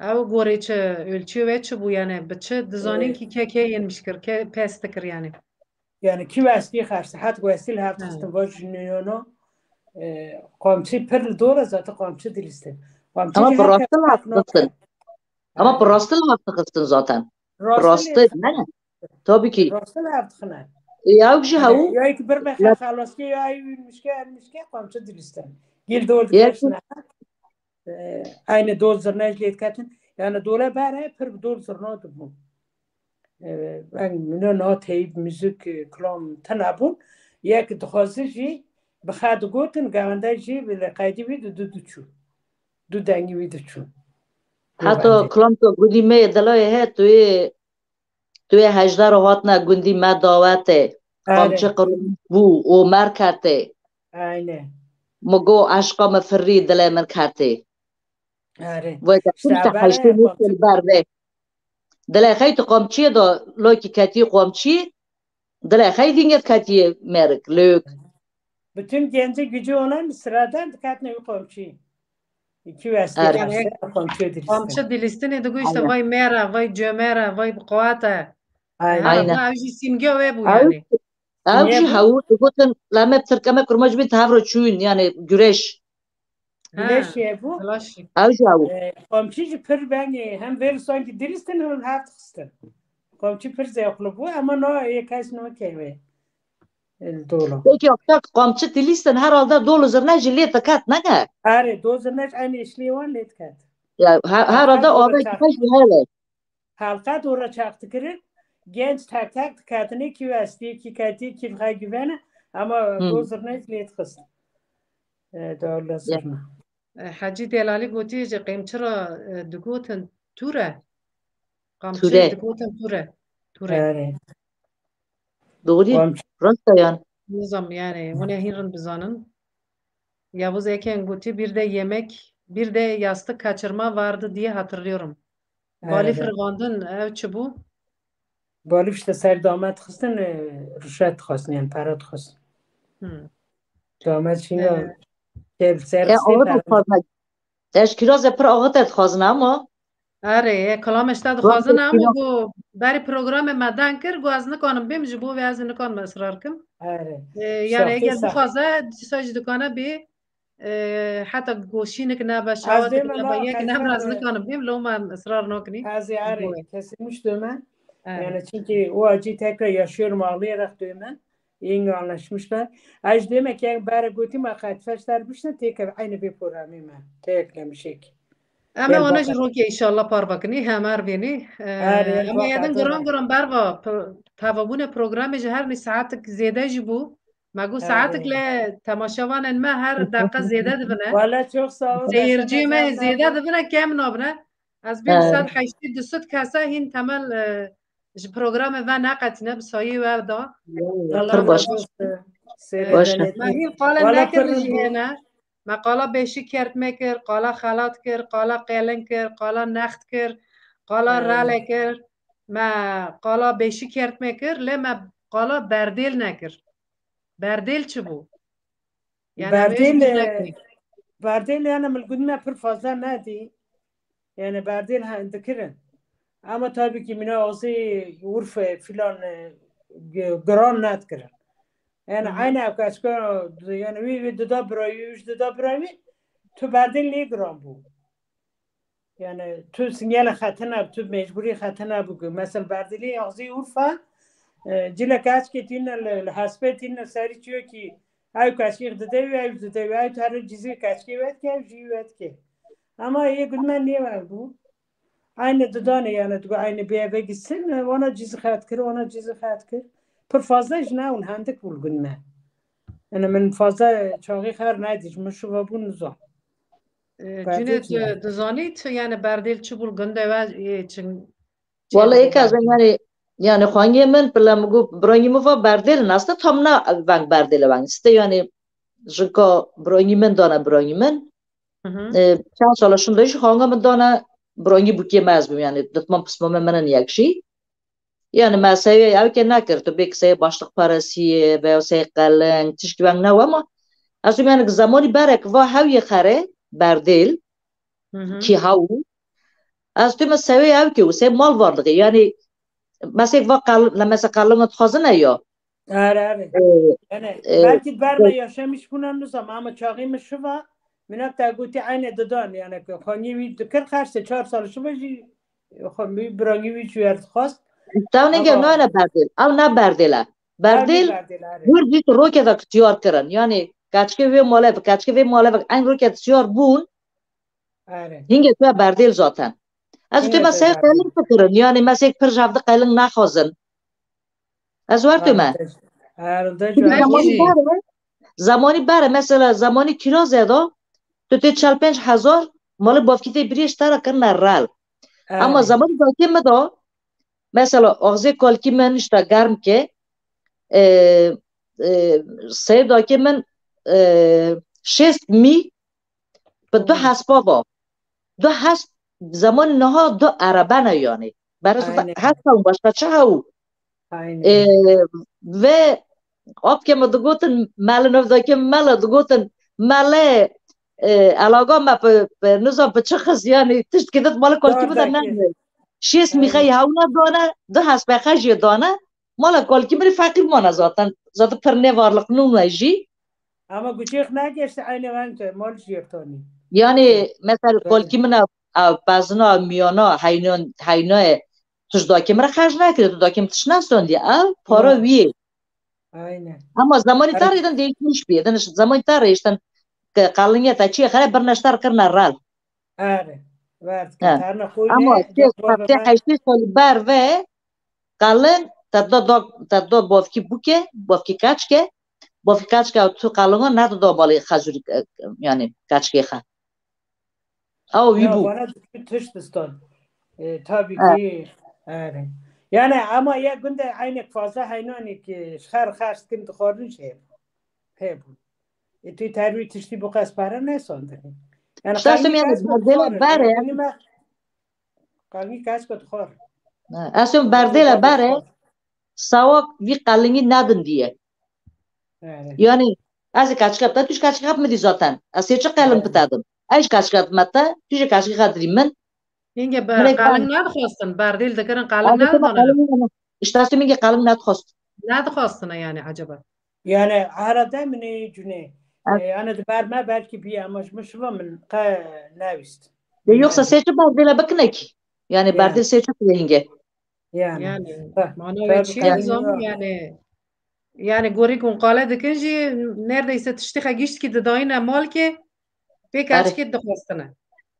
Ew gorê çi, ölçüyê we çi bû yani? Bi çi dizanîn Ee, kî kekê yên mişkir, ke pes dikir yani? Yani kî westî xerse, het westî li hev Ha. Dixistin, va ji nêno, e, komçî pir li dor e, zaten komçî dilîstin. Komçî Ama jî bi her rastî kes li hev dixistin. Ama bi rastî li hev dixistin zaten. Bi rastî, ne? Tabii ki. Rastî li hev dixine. E, ew jî Yani, hew. Ya ki bir be xelaskê, ya ew mişke, ew mişke, komçî dilîstin. Gil dor Ya dikeşine. E, aynı dol zirne jî lê diketin. Yani dole bere pir bi dol zirna dibû. E, ben mino na teyb, müzik, e, klam tine bûn. Yek dixwazi jî bi xe digotin, gavende jî bi qeydî wî di du diçû. Du dengî wî diçû. Heta Govende. Klamka gulî me ye, delayê he, tu yê, tu yê hejdar hatine gundî me dawetê. Are. Qamçi qirûn bû, û mer ketê. Aynen. Mi go eşqa mi firî, dilê min ketê. Erê. Vay, te işte, işte, heştê komşu li ber vê. Dilê xey tu komçiyê de lokî ketî komçî, dilê xey vînget ketî merik, lök. Bütün genci gücü olan sıradan dikatine bir komşu. İki vesile. Erê. Komşu dilîstin. Komşu dilîstinê digo işte, aynen, vay mera, vay cömera, vay biqwata. Aynen. Ha, aynen. Ev jî simge wê bû yani. Ew jî hew digotin, la me bi tirke me kurmancî bî, te hev re çûyîn, yani güreş. Güreş ye bû. Ew jî hew. E, komçî jî pir bengê, hem vêr sanki dilîstin hem hev dixistin. Komçî pir zewqli bû, ama no yê kes no keywe. El dolo. Peki, yoksa komçî dilîstin herhalde dolo zirne jî lê diket, ne ne? Erê, do zirne jî aynı işliği var lê diket. Ya, her, herhalde o ve jî hele. Halka doğru çaktı kirin. Genç tak tak dikatini ki vesti, ki kati, ki vha güvene. Ama do zirne lê dixist. E, doğru zirne. E, Hecî Delalî gotî ji qêmçira, e, digotin ture. Qamçirê digotin ture. Ture. Erê. Doğru. Komşu. Rast e yan. Nizam yani, hûn ê hîn rind bizanin. Yavuz Eken gotî, bir de yemek, bir de yastık kaçırma vardı diye hatırlıyorum. Balîf rivandin, ev çi bû? Balîf işte ser damet dixistin, e, rişwet dixwestin, yani para dixwestin. Hmm. Damet şîna, e, ser, ser, e, ser, awa para dixwazin. Ez kirazê pir axir te dixwazin ama. Erê, e, kilamê ji te dixwazin ama, go berî programê me deng kir, go ez nikanim bêm, ji bo vê ez nikanim israr kim. Erê. E, yani eger bixwaze, dîsa jî dikane bê, e, heta goşînik nebe, şawatik nebe, yek nebe, ez nikanim bêm, loma em israr nakinî. Ez ê erê, kesê mûş dome. Erê. Yani çünkü o acıyı tekrar yaşıyorum, ağlayarak dome. Yenge anlaşmışlar. Ez demek yani bere gotî me qet feşler bişne têke aynı bir programî me. Têk lemişek. Em ê wana jî rokê înşallah parve kinî, hemer vênî. Em ê edin giran giran berva, tevabûne programê ji her nî saetik zêde jî bû. Me got saetik lê temaşevanên me her deqe zêde dibine. Wala çok sağ ol. Seyirciyê me zêde dibine, kem nabine. Ez bêm sed heştê du sed kese hîn temel, e, ji programê ve neqetîne, bi sayî we da. Pir baş. Me hîn qale nekir jî hêne. Me qala beşî kert me kir, qala xelat kir, qala qelin kir, qala next kir, qala rale kir. Me qala beşî kert me kir, lê me qala berdêl nekir. Berdêl çi bû? Yani berdêl, e, berdêl yani min gund me pir fazla nedî. Yani berdêl he, dikirin. Ama tabii ki mine azî Urfa filan, e, g-, giran nedikirin. Yani aynı ev keçka, yani wî, wî dida birayî, wî dida birayî, tu berdêl lê giran bû. Yani tu singele xetine, tu mecburî xetine bû. Mesela berdêlê azî Urfa, e, cile keçkê tîne li, li hespê tîne serî çiyo ki, ew keçkê dide wî, ew dide wî, ew tere cizî keçkê wet ke, ew jî wet ke. Ama yê gund me nêwe bû. Aynı dudane yani, digo aynı bir eve gitsin, e, ona cizî xet kir, ona cizî xet kir. Pir fazla jî ne, hûn hendik bû li gund me. Yani min fazla çaxî xer nedî, ji min şuva bû nizam. E, Cüneyt, e, dizanî tu yani berdêl çi bû li gundê we, e, çin, Wala êk ez yani, yani xwengê min, pila min got, birayî min va berdêl in, aslında tam na veng berdêl e veng. Site yani jinka birayî min dane birayî min. Hı hı. E, çend sala şunda jî xanga min dane birayî bûkê me ez bûm, yani ditman pisma me min in yek jî. Yani me seyê ew ke nekir, tu bê kiseyê başlık paresiyê, veya seyê qeling, tişkî weng ne wema. Ez û yani zemanî berek va hew yê xerê, berdêl, Hı hı. Ki hew. Ez tu me sewê ew ke û sey mal var dixê. Yani mesek va qel-, le mese qelinga dixwazine ya. Are, are. Ee, Yani e, belki berme e, yaşamış buna nizam ama çaxî min şiva, minak te gotî aynı didan yani ki xanî wî dikir xerse çar sal şiva jî xwe wî birangî wî jî wer dixwast. Tewne Ama gel nane berdêl. Ew ne berdêl e. Ew nî Berdêl berdêl, are. Hûr dît roke ve tiyar kirin. Yani keçkê wê male ve, keçkê vê male ve en roke tiyar bûn. Are. Hingê tu berdêl zaten. Ez tu Hingê me tu sey berdêl. Qeling fikirin. Yani me sey pir jevdi qeling naxwazin. Ez wer tu me. Are, te-, are, te Çünkü jevdi. Zamanî bere, zamanî bere, mesela zamanî kiraze da, tu tê çel pênc hezar, malê bavkî tê birî ji te re kirine rel. Ama Are. Zamanî dakê me da, mesela axzê kalkî min işte germ ke, e, e, sey dakê min, e, şêst mî bi du Hı. hespa va. du hesp, zemanê niha du erebe ne yanî. Berê hesp ew başka çi hew? Ve apke me digotin mele, nav dakê mele digotin mele, e, elaga me pe, pe, nizam pe çi xist, yanî tişt ki dit mala kolkî bide ne. Şêst mîxeyî hewna dane, du hespe xwe jê dane. Mala kolkî min feqîr mane zaten. Zaten pir nêvarliq nûne jî. Ama guçêx negeşti eynî wente, mal jêr tanî. Yanî, mesela, kolkî min ew, ew pezina, ew miyana, heynan-, heynayê, tu ji dakê min re xerc nekirî, tu dakê min tişt nestandiye. Ew para wî yê. Aynen. Ama zamanî te rêdin değişmiş bî. Din zamanî te rêştin ke qelingê te çiyê xere birne ji te re kirine rel. Erê. Verdikin. He. Terne xwîne, ama tê, tê heştê salî ber ve qeling te da, da, te da bavkî bûke, bavkî keçke, bavkî keçke tu qelinga ne tu da balê xezûrî, e, yanî keçkê xe. Ew wî bû. Bana tişt distan. E, tabii ki, erê. Yani ama ya gunde eynek fazla heynanik, e, ji xer xerç dikin dixwarin şey hebû. E, tu terwî tiştî bu qas para ne sandin. Yani işte, yani berdêla bere. Qelingî keçka dixwar. Ez ê berdêla bere, sawak vî qelingî nedin diye. Yanî, ez ê keçka te, tu ji keçka min dî zaten. Ez ê çi qeling bi te dim? Ez ji keçka me te, tu ji keçka xwe dirî min. Hingê be-, qeling nedixwastin, berdêl dikirin, qeling nedidane. İşte tu hingê qeling nedixwast. Nedixwastine yani acaba? Yani, herhalde min ê cunê. E, yani, di ber me belkî bî, ama ji min şiva min qe newîst. Yoksa sê çi berdêla bikinekî? Yani, berdêl sê çi hingê? Yani. Yani, mana wê çi ye, nizam, yani, yani, gorî ku qale dikin jî, neredeyse tiştê xwe giştkî didayine malkê, pê keçkê dixwestine.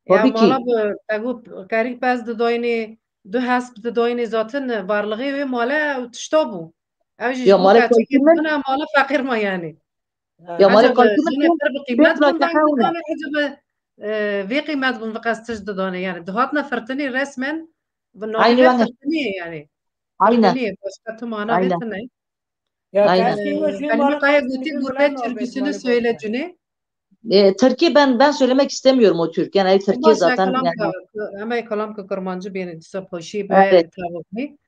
Ya mala bi, te got, kerî pez didayinê, du hesp didayinê, zaten varlığê wê male ew tişta bû. Ew jî ji bo keçkê didana mala feqîr ma yani. Ya mala kolkî min pir bi qîmet bûn, dang didane, ecebe, e, vê qîmet bûn, viqas tişt didane yani. Dihatine firtinê resmen, bi navê firtinê yani. Aynen. Firtinê, başka tu mana vê tine. Ya, aynen. Belki o jî Halime Kaya gotî, gurbe türküsünü söyle cunê. E, Türkiye ben, ben söylemek istemiyorum o türkü. Yani Türkiye zaten yani. Ama kalam ki Kurmancı beni disa poşî be tavukni.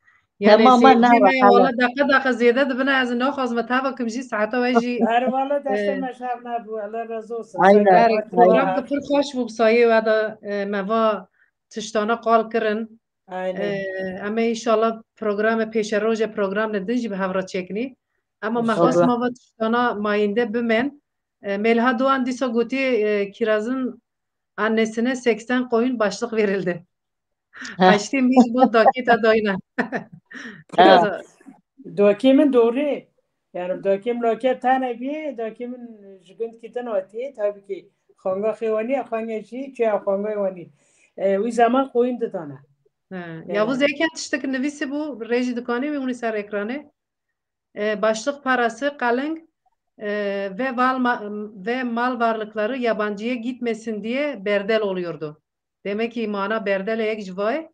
Yani tamam, ama ne me valla dakika dakika ziyade de bina ez naxwazim tava kim jî saeta ve jî. Her valla deste me şev ne bu. Allah razı olsun. Aynen. Program ki pir xweş bû, sayê we de, e, me va tiştana qal kirin. Aynen. Ee, em ê înşallah programê pêşerojê, programê din jî bi hev re çêkinî. Ama me xwest ma va tiştana mayînde bimên. Ee, Mêlha Doğan dîsa gotî, e, kirazın annesine seksen koyun başlık verildi. Heştê mîz bo dakê te dayine. Dakê min doğru. Yani dakê min lake tane bî, dakê min ji gund ki din hatî, tabii ki xanga xêwanî, xanga jî çiya xanga wanî. E, wî zaman qoyun didane. He. Ya bu zeyken tiştek nivîsî bû, rejî dikanî wî hûnî ser ekranê. E, başlık parası, kalın, e, ve val ma-, ve mal varlıkları yabancıya gitmesin diye berdel oluyordu. Demek ki mana berdel yek ji vay.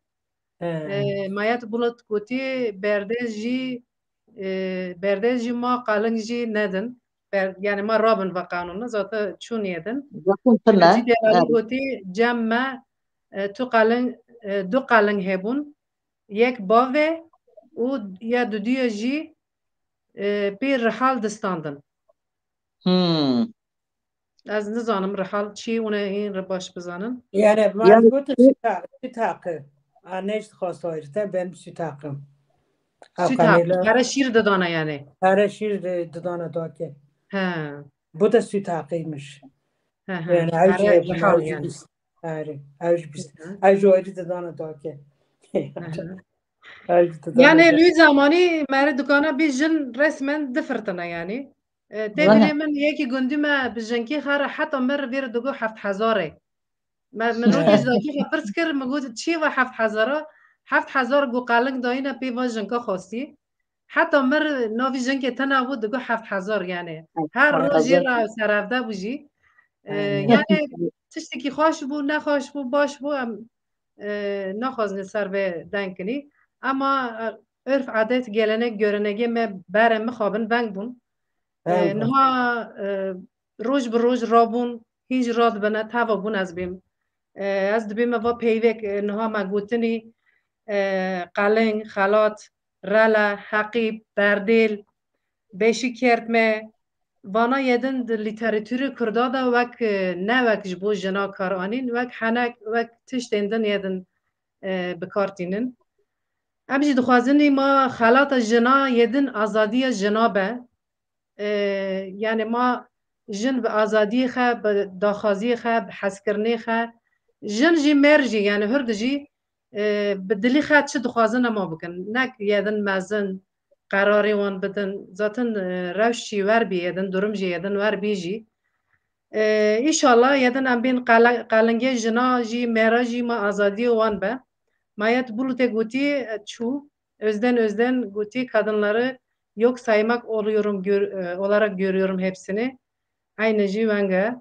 He. E, Mayet Bulut gotî, berdel jî, e, berdel jî ma, kalin jî nedin. Ber-, yani ma rabin ve kanûnê, zaten çûn yedin. Zaten tune. Hecî Delalî gotî, cem me, e, tu kalin, e, du kalin hebûn. Yek bavê û ya duduya jî, e, pê rihal distandin. Hmm. Ez nizanim rihal çi, hûn ê hîn re baş bizanin. Yani, ma yani, gotin süt ha-, süt hakkı. A, ne işte xwest ayrıte, benim süt hakkım. Süt hakkı. Pere şîr didana yani. Pere şîr de didana dake. He. Bu da süt hakkıymış. He, he. Yani, ew jî, ew jî bîst. Erê, ew jî bîst. Ew jî ayrı didana dake. Ew jî didana dake. Yani, lû zamanî meri dukana bî jin resmen difirtine yani. E, tê dilê min yekî gundî me bi jinkî xwe re heta mir vê re digo heft hezar e. Me, min rojê ji dakî xwe pirs kir, min got, "Çi ye ve heft hezar a?" Heft hezar got, qaling dayine pê va jinka xwestî. Heta mir navî jinkê tena bû, digo heft hezar yani. Her roj jê re serevde bû jî. E, yani tiştekî xweş bû, nexweş bû, baş bû, em, e, naxwazin ser vê deng kinî. Ema, e, örf, adet, gelenek, görenegê me berê mixabin veng bûn. E, niha, e, roj bi roj rabûn, hîn jî radibine, teva bûn ez bêm. E, ez dibêm me va peyvek, e, niha me gotinî, e, qeling, xelat, rele, heqîb, berdêl, beşî kertme, vana yedin di lîteratûrê kurda de wek, e, ne wek ji bo jina kar anîn, wek henek, wek tiştên din yedin, e, bi kar tînin. Em jî dixwazin ma xelata jina yedin azadiya jina be. E, yani ma jin bi azadiyê xe, bi daxwaziyê xe, bi hezkirinê xe, jin jî mer jî, yani hurd jî, e, bi dilî xe çi dixwazin ema bikin. Nek yedin mezin, qerarê wan bidin. Zaten, e, rewş jî wer bî yedin, durum jî yedin wer bî jî. E, îşallah yedin em bên qele-, qelingê jina jî, mera jî ma azadiyê wan be. Mayet Bulutê gotî, e, çû. Özden Özden gotî, kadınları yok saymak oluyorum gör-, e, olarak görüyorum hepsini. Aynı jî weng e.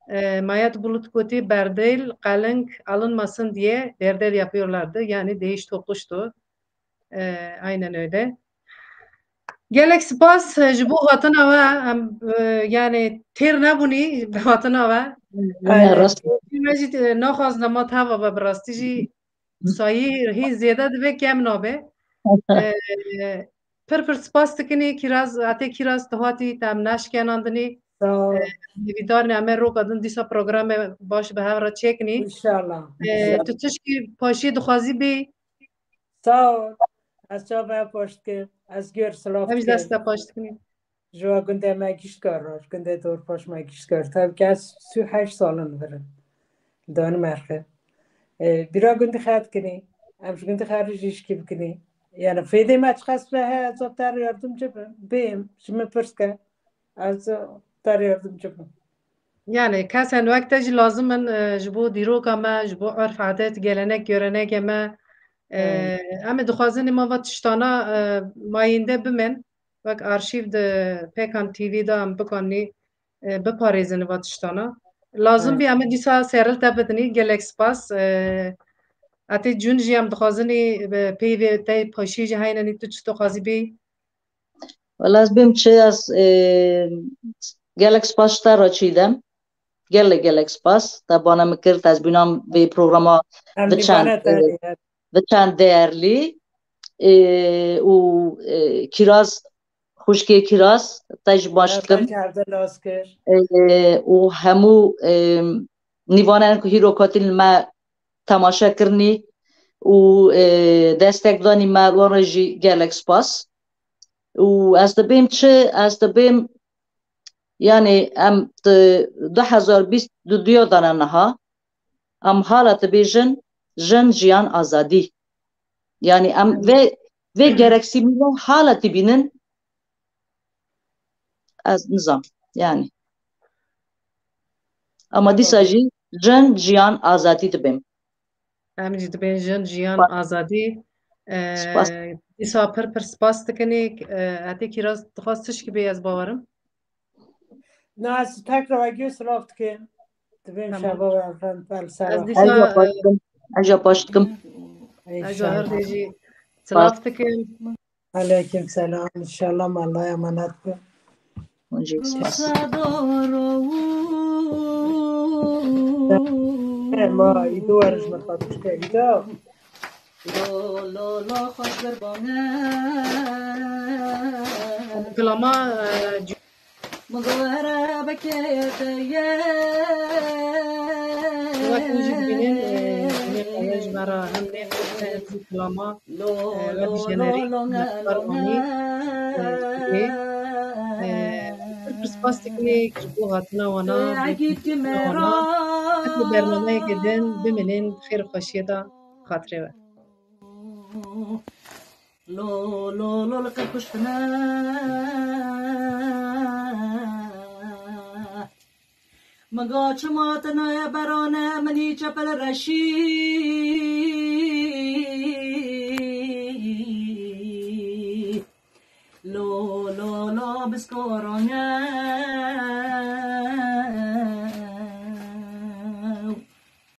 E, Mayet Bulut gotî, berdel, qeling alınmasın diye berdel yapıyorlardı. Yani değiş tokuştu. E, aynen öyle. Gelek spas, e, ji bo hatina we, em, e, yani têr nebûnî bi hatina we. Aynen. Rast. Me jî, e, naxwazin ma teva be, bi rastî jî sayî hîn zêde dibe, kem nabe. E, pir pir spas dikinî, Kiraz, Atê Kiraz, tu hatî, te em neşkenandinî. Sağ ol. E, hêvîdar ne, em ê roka din dîsa programê baş bi hev re çêkinî. İnşallah. E, tu tişkî paşî dixwazî bî? Sağ ol. Ez çava paş dikim. Ez gör silav dikim. Em jî dest te paş dikinî. Ji we gundê me gişt kar, ji gundê Dorpaş me gişt kar. Tabii ki ez sî û heşt salin virim. Danimarka. E, bira gundî xet kinî. Em ji gundî xer jî şikî bikinî. Yani fêdê me çiqas be he, ez te re yardımcı bim. Bêm, ji min pirs ke. Ez te re yardımcı bim. Yani kesên wek te jî lazim in, e, ji bo dîroka me, ji bo urf, adet, gelenek, görenekê me. E, Evet. Em ê dixwazin ma va tiştana, e, mayînde bimin. Wek arşîv di Pêkan T V de em bikanî, e, biparêzin va tiştana. Lazim Evet. bî em ê dîsa seril te bidinî. Gelek spas. E, Atê Cûn jî em dixwazinî, e, peyvê te paşî jî heynenî tu çi dixwazî bî? Wela ez bêm çi, ez, e, gelek spas ji te re Çiğdem. Gelek, gelek spas. Te bana min kir, ez bînam vê programa Em bi çend, mîvana te e, heye. bi çend değerli, e, û, e, Kiraz, xwişkê Kiraz, te jî baş Evet, dikim. Te jî hevde nas kir. E, û hemû, e, nîvanên ku hîro katîn me temaşe kirinî û, e, destek danî me, wan re jî gelek spas. Û ez dibêm çi? Ez dibêm, yani em di du hezar bîst û du ya dane niha, em hala dibêjin jin, jiyan, azadî. Yani em vê, vê gereksinî hala dibînin, ez nizam. Yani. Ama dîsa jî jin, jiyan, azadî dibêm. Em jî dibên jin, jiyan, Spas. azadî. E, Spas. Dîsa pir pir spas dikinî. E, Etê Kiraz dixwast tişkî bê, ez bawerim. Na, ez tekrar we gê silav dikim. Dibêm Tamam. şeva we efendim, bel ser Ez we. dîsa, Ez ya e, baş dikim. Ez ya baş dikim. Ez İnşallah. Zahar de jî silav dikim. Aleyküm selam. İnşallah, Allah'a emanet be. Hocam, spas. Ema, îdo erij me tatişte îda. Lo, lo, lo, xweş ber bane. Kilama, e, Min go erebekê te ye. Wek hûn jî dibînin, e, hûn ê qala ji me re hem nêxwe hem jî kilama, Lo, e, wek lo, jenerî lo, lo, me ne, kar lo, anî, ne. e, dibê. E, pir pir spas dikinê ji bo hatina wana, Te bo egît ki me wana. ra. Heta bernameyeke din bimînin, xêr û xweşiyê de xatirê we. Lo, lo, lo, li qir kuştine. Min ga çima te naye berane, min î çepel reşî. Lo, lo, lo, biskorane.